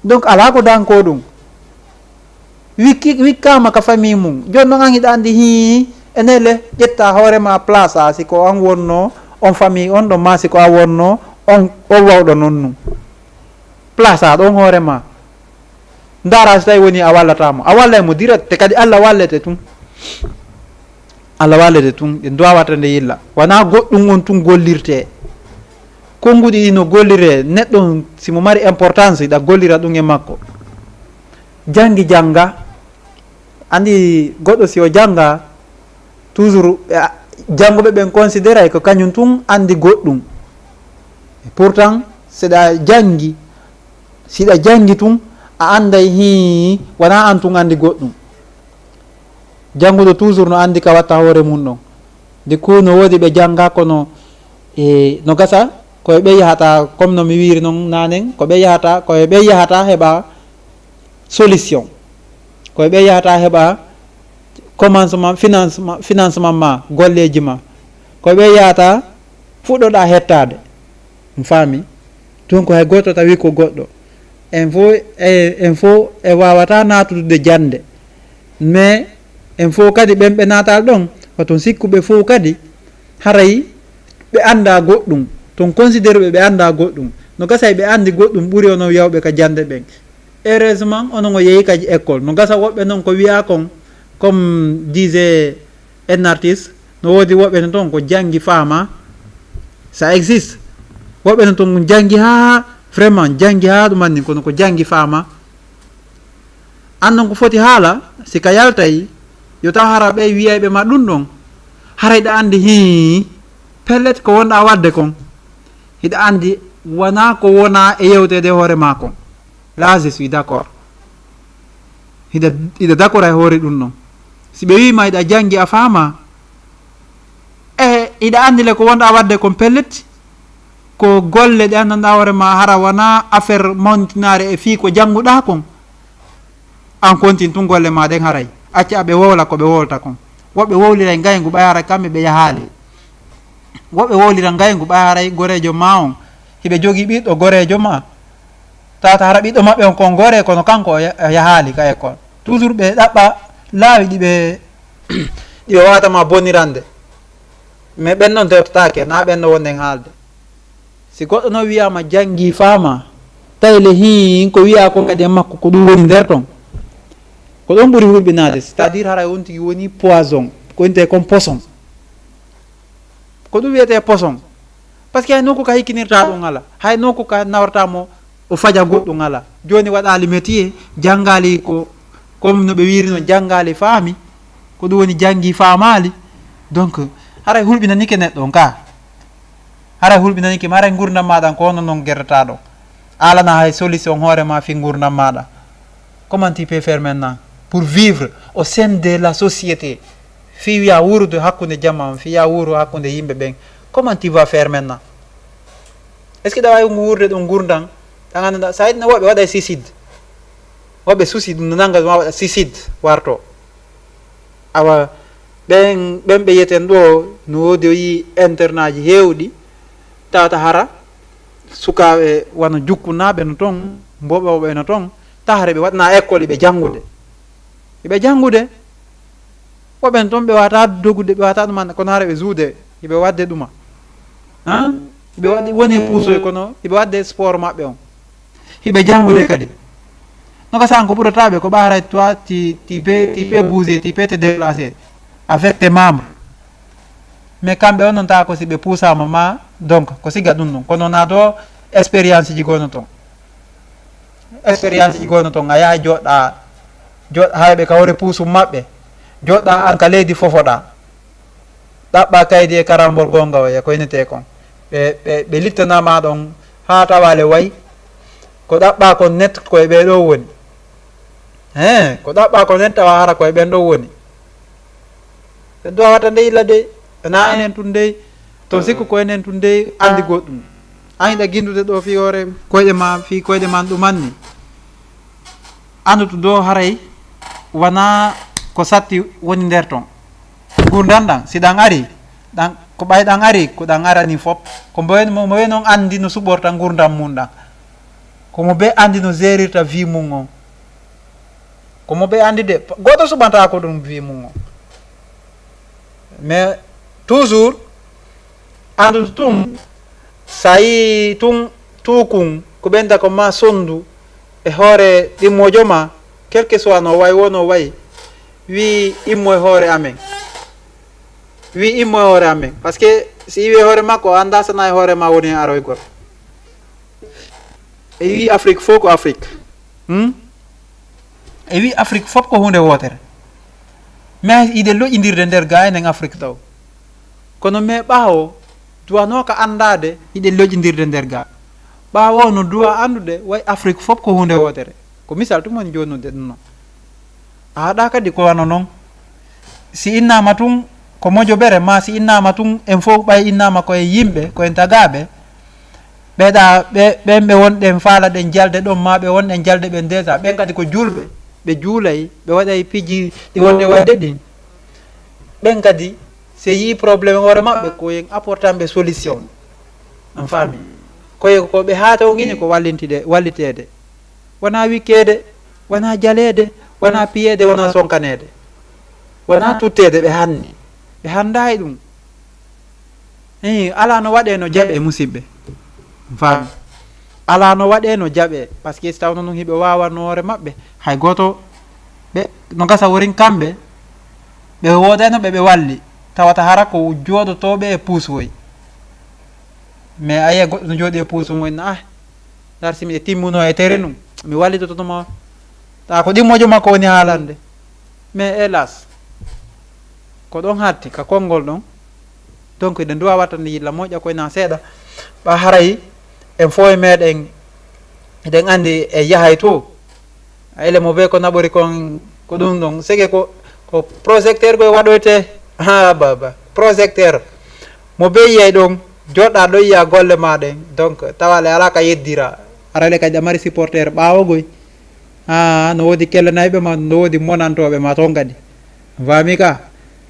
Donc, alaa ko danko ɗum. Wikki, wikkaama ka famille mum. Jooni noon, an hiɗa anndi, hii, enele, ƴetta hoore ma, place a, si ko an wonno on famille on ɗon, ma si ko an wonno on, on wawɗo noon ɗum. Place a ɗon hoore ma. Ndaara so tawi woni a wallata mo. A wallay mo direct, te kadi Allah wallete tun. Allah wallete tun, ɗe duwawata nde yilla. Wona goɗɗum on tun gollirte. Konnguɗi ɗi no gollire, neɗɗo on, si mo mari importance, hiɗa gollira ɗum e makko. Janngi jannga, anndi goɗɗo si o jannga, toujours, ɓe a-, jannguɓe ɓen consideray ko kañum tun anndi goɗɗum. Et pourtant, seɗa janngi, siɗa janngi tun, a annday hii, wona an tun anndi goɗɗum. Jannguɗo toujours no anndi ka watta hoore mum ɗon. Du coup, no woodi ɓe jannga kono, e, no gasa, ko e ɓe yahata, comme no mi wiiri non nanen, ko ɓe yahata, ko e ɓe yahata heɓa solution. Ko e ɓe yahata heɓa commencement, financement, financement ma, golleeji ma. Ko ɓe yahata fuɗɗoɗa hettaade. Mi faami. Ɗum ko hay gooto tawi ko goɗɗo. En fof e, en fof e waawata naatude jannde. Mais en fof kadi ɓen ɓe naataali ɗon, ko toon sikkuɓe fof kadi haray ɓe annda goɗɗum. Toon considéré ɓe, ɓe annda goɗɗum. No gasa ɓe anndi goɗɗum ɓuri onon yawɓe ka jannde ɓen. Heureusement, onon o yehi kadi école. No gasa woɓɓe noon ko wiya kon, comme disait un artiste, no woodi woɓɓe no toon ko janngi faama. Ça existe. Woɓɓe no toon janngi haa, vraiment, janngi haa ɗum anndi, kono ko janngi faama. An noon ko foti haala, si ka yaltay, yo taw hara ɓe wiyayɓe ma ɗum ɗon. Haray ɗa anndi, hii, pellet ko wonɗa waɗde kon. Hiɗa anndi, wonaa ko wona e yewteede e hoore ma kon. Là, je suis d'accord. Hiɗa, hiɗa d'accord e hoore ɗum ɗon. Si ɓe wii ma hiɗa janngi a faama, e hiɗa anndi le ko wonɗa waɗde kon pellet, ko golle ɗe anndanɗa hoore ma hara wona affaire mawnitinare e fii ko jannguɗa kon. An kontin tun golle ma ɗen haray. Acca ɓe wowla ko ɓe wowlta kon. Woɓɓe wowliray ngayngu ɓay haray kamɓe ɓe yahaali. Woɓɓe wowlira ngayngu ɓay haray goreejo ma on. Hiɓe jogii ɓiɗɗo goreejo ma. Tawata hara ɓiɗɗo maɓɓe on kon goree kono kanko o ya-, o yahaali ka école. Toujours ɓe ɗaɓɓa laawi ɗi ɓe, ɗi ɓe wawata ma bonirande. Mais ɓen non tewtataake, na ɓen no wonden haalde. Si goɗɗo no wiyama janngi faama, tawi le hin ko wiya kon kadi e makko ko ɗum woni nder ton. Ko ɗon ɓuri hulɓinaade, c'est-à-dire haray on tigi woni poison, ko wiyetee kon poison. Ko ɗum wiyetee poison. Parce que hay nokku ka hikkinirta ɗum ala, hay nokku ka nawrata mo o faja goɗɗum ala. Jooni waɗaali métier, janngaali ko, comme no ɓe wiiri noon, janngaali faami, ko ɗum woni janngi faamaali. Donc, haray hulɓinanike neɗɗo on ka. Haray hulɓinanike ma, haray ngurdam maɗa ko hono noon gerdata ɗo. A alana hay solution hoore ma fi ngurdam maɗa. Comment tu peux faire maintenant pour vivre au sein de la société? Fi wiya wuurude hakkunde jama on, fi ya wuuru hakkunde yimɓe ɓen. Comment tu vas faire maintenant? Est-ce que ɗa wawi wuurde ɗum ngurdam? Ɗa ganduɗa, sa yiɗno woɓɓe waɗa suicide. Woɓɓe suicide, no nanga ma waɗa suicide warto. Awa, ɓen, ɓen ɓe yiyeten ɗo, no woodi o yi internat ji heewɗi, tawata hara sukaaɓe wano jukkunaaɓe no ton, mboɓe woɓɓe no ton, ta hara ɓe waɗna école ɓe janngude. Ɓe janngude, woɓɓe no ton ɓe wata dogude, ɓe wata ɗum anda, kono hara ɓe juude, ɓe waɗde ɗuma. Han? Ɓe waɗi, woni e puusoy, kono ɓe waɗde sport maɓɓe on. Hiɓe janngude kadi. No ka san ko ɓurata ɓe ko ɓa haray toi, tu, tu peux, tu peux bouger, tu peux te déplacer avec tes membres. Mais kamɓe on non tawa ko si ɓe puusama ma, donc, ko siga ɗum ɗum. Kono na to expérience ji gono ton. Expérience ji gono ton, a yaha joɗɗa, joɗɗa hayɓe ka hoore puusum maɓɓe. Joɗɗa an ka leydi fofoɗa. Ɗaɓɓa kaydi e karambol gonga o e ko inete kon. Ɓe, ɓe, ɓe littanama ɗon haa tawale way. Ko ɗaɓɓa kon net ko e ɓe ɗo woni. He, ko ɗaɓɓa kon net tawa hara ko e ɓen ɗo woni. Ɓe duwawata nde illa dey. Na enen tun dey. To sikku ko enen tun dey andi goɗɗum. An hiɗa gindude ɗo fi hoore koyɗe ma, fi koyɗe man ɗumanni. Andutu do haray wana ko satti woni nder ton. Ngurdan ɗan, si ɗan ari, ɗan, ko ɓay ɗan ari, ko ɗan arani fop. Ko mbo, mo, mo wen on andi no suɓorta ngurdan mum ɗan. Ko mo be andi no gerirta vie mum on. Ko mo be andi de, goto suɓanta ko ɗum vie mum on. Mais toujours, andude tun, sa yi tun, tukun, ko ɓenda ko ma sondu e hoore ɗimmojo ma, quel que soit no way, wono way, wi immo e hoore amen. Wi immo e hoore amen. Parce que si iwi e hoore makko, o anda sana e hoore ma woni e aroygol. E wi Afrique fof ko Afrique. Hmm? E wi Afrique fof ko hunde wootere. Mais iɗe loƴindirde nder ga enen Afrique taw. Kono mais ɓaawo, duwanooka anndaade iɗe loƴindirde nder ga. Ɓaawo no duwa anndude way Afrique fof ko hunde wootere. Ko misal tun woni jonude ɗum noon. A haɗa kadi ko wano noon. Si innama tun ko mojobere ma si innama tun en fof ɓay innama ko en yimɓe, ko en tagaɓe. Ɓeɗa, ɓe, ɓen ɓe wonɗen faala ɗen jalde ɗon ma ɓe wonɗen jalde ɓen déjà. Ɓen kadi ko julɓe. Ɓe juulay, ɓe waɗay piji ɗi wonde wayde ɗin. Ɓen kadi Si yii problème hoore maɓɓe, ko en apportan ɓe solution. On faami? Koye ko ɓe haata on ini ko wallintide, walliteede. Wonaa wikkeede, wonaa jaleede, wonaa piyeede, wonaa sonkaneede. Wonaa tutteede, ɓe hanni. Ɓe hanndaay ɗum. Ii, alaa no waɗee no jaɓee, musidɓe. On faami? Alaa no waɗee no jaɓee, parce que si tawno ɗum hiɓe waawa noore maɓɓe, hay gooto ɓe, no gasa worin kamɓe, ɓe woodayno ɓe, ɓe walli, tawata hara ko jooɗotooɓe e puusuwoy. Mais a yi'ay goɗɗo no jooɗi e puusuwoy, na, ah, dar si miɗe timmuno e tere num, mi wallitoto ma. Taa ko ɗimmojo makko woni haalande. Mais hélas, ko ɗon hatti ka konngol ɗon. Donc, eɗen duwa wattande yilla moƴƴa koye na seeɗa. Ɓa haray, en fof e meɗen, eɗen anndi e yahay to. A ele mo be ko naɓori kon, ko ɗum ɗon. Sege ko, ko projecteur koye waɗoyte. Ha, baba. Projecteur. Mo be yiyay ɗon, joɗɗa ɗo yiya golle ma ɗen. Donc, tawale ala ka yeddira. Arale kadi a mari supporter ɓawo goy. Ah, no woodi kellanayɓe ma, no woodi monantooɓe ma toon kadi. Faami ka?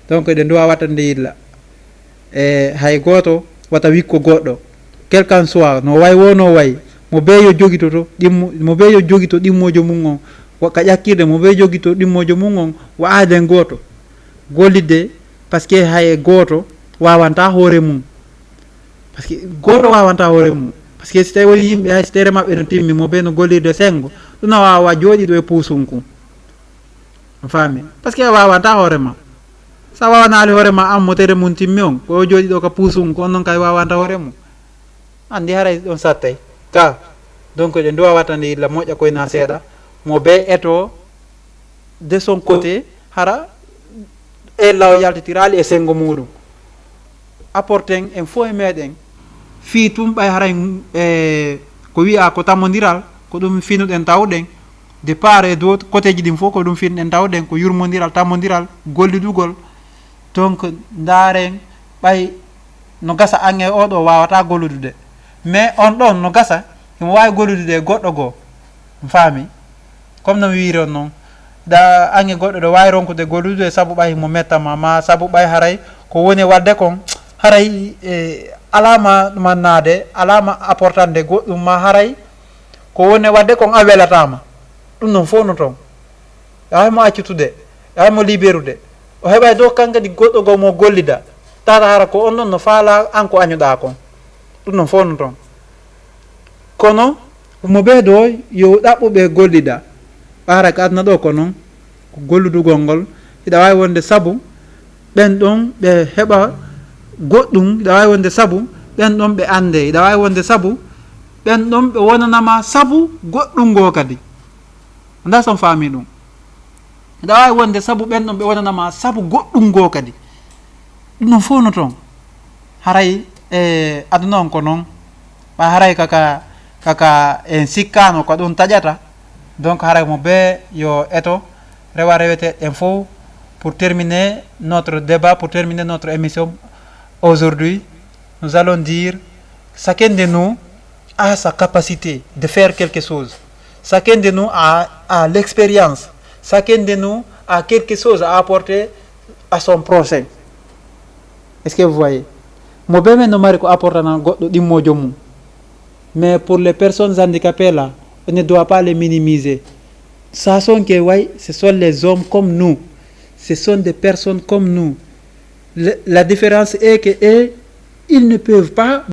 Donc, eɗen nduwa wattande yilla. E hay gooto wata wikko goɗɗo. Quel qu'en soit, no way wo no way, mo be yo jogito to ɗimmo, mo be yo jogito ɗimmoojo mum on. Wa-, ka ƴakkirde, mo be jogito ɗimmoojo mum on, wa aaden gooto. Gollidde, parce que hay gooto waawanta hoore mum. Parce que gooto waawanta hoore mum. Parce que si tawi woni yimɓe, hay si tere maɓɓe no timmi, mo be no gollirde senngo, ɗum no waawa jooɗiiɗo e puusunku. A faami? Parce que a waawanta hoore ma. So a waawanaali hoore ma, aan mo tere mum timmi on, ko o jooɗiiɗo ka puusunku, on noon kay waawanta hoore mum. Anndi haray ɗon sattay. Ka, donc, ɗe nduwa wattande yilla moƴƴa koye na seeɗa. Mo be eto de son côté, hara e law yaltitiraali e senngo muuɗum. Apporten en fof e meɗen. Fii tun ɓay haray, e, ko wi'a ko tammondiral, ko ɗum finuɗen tawɗen. De part et d'autre, côtéji ɗin fof ko ɗum finuɗen tawɗen, ko yurmondiral, tammondiral, gollidugol. Donc, ndaaren ɓay no gasa an e oɗo wawata golludude. Mais on ɗon no gasa, himo wawi golludude e goɗɗo goo. Mi faami. Comme no mi wiiri on noon, da an e goɗɗo ɗo wawi ronkude golludude sabu ɓay himo metta ma, ma sabu ɓay haray ko woni wadde kon, haray, e, alama mannaade, alama apportande goɗɗum ma haray ko woni wadde kon a welatama. Ɗum noon fof no toon. Yahay mo accutude, yahay mo liberude. O heɓay dow kan kadi goɗɗo goo mo gollida. Tata hara ko on ɗon no faala an ko añuɗa kon. Ɗum noon fof no toon. Kono mo ɓe ɗo yo ɗaɓɓu ɓe gollida. Ɓaara ka aduna ɗo ko noon, ko golludugol ngol. Hiɗa waawi wonde sabu ɓen ɗon ɓe heɓa goɗɗum, hiɗa waawi wonde sabu ɓen ɗon ɓe annde, hiɗa waawi wonde sabu ɓen ɗon ɓe wonanama sabu goɗɗum ngoo kadi. Nda son faami ɗum. Hiɗa waawi wonde sabu ɓen ɗon ɓe wonanama sabu goɗɗum ngoo kadi. Ɗum ɗon fof no toon. Haray e aduna on ko noon. Ɓa haray kaka, kaka en sikkaano ko ɗum taƴata. Donc haray mo bee yo eto rewa rewete en fof pour terminer notre débat, pour terminer notre émission aujourd'hui. Nous allons dire, chacun de nous a sa capacité de faire quelque chose. Chacun de nous a, a l'expérience. Chacun de nous a quelque chose à apporter à son prochain. Est-ce que vous voyez? Mo bee men no mari ko apportana goɗɗo ɗimmoojo mum. Mais pour les personnes handicapées là, on ne doit pas les minimiser. Sasonke way, ce sont les hommes comme nous. Ce sont des personnes comme nous. Le, la différence est que eux, ils ne peuvent pas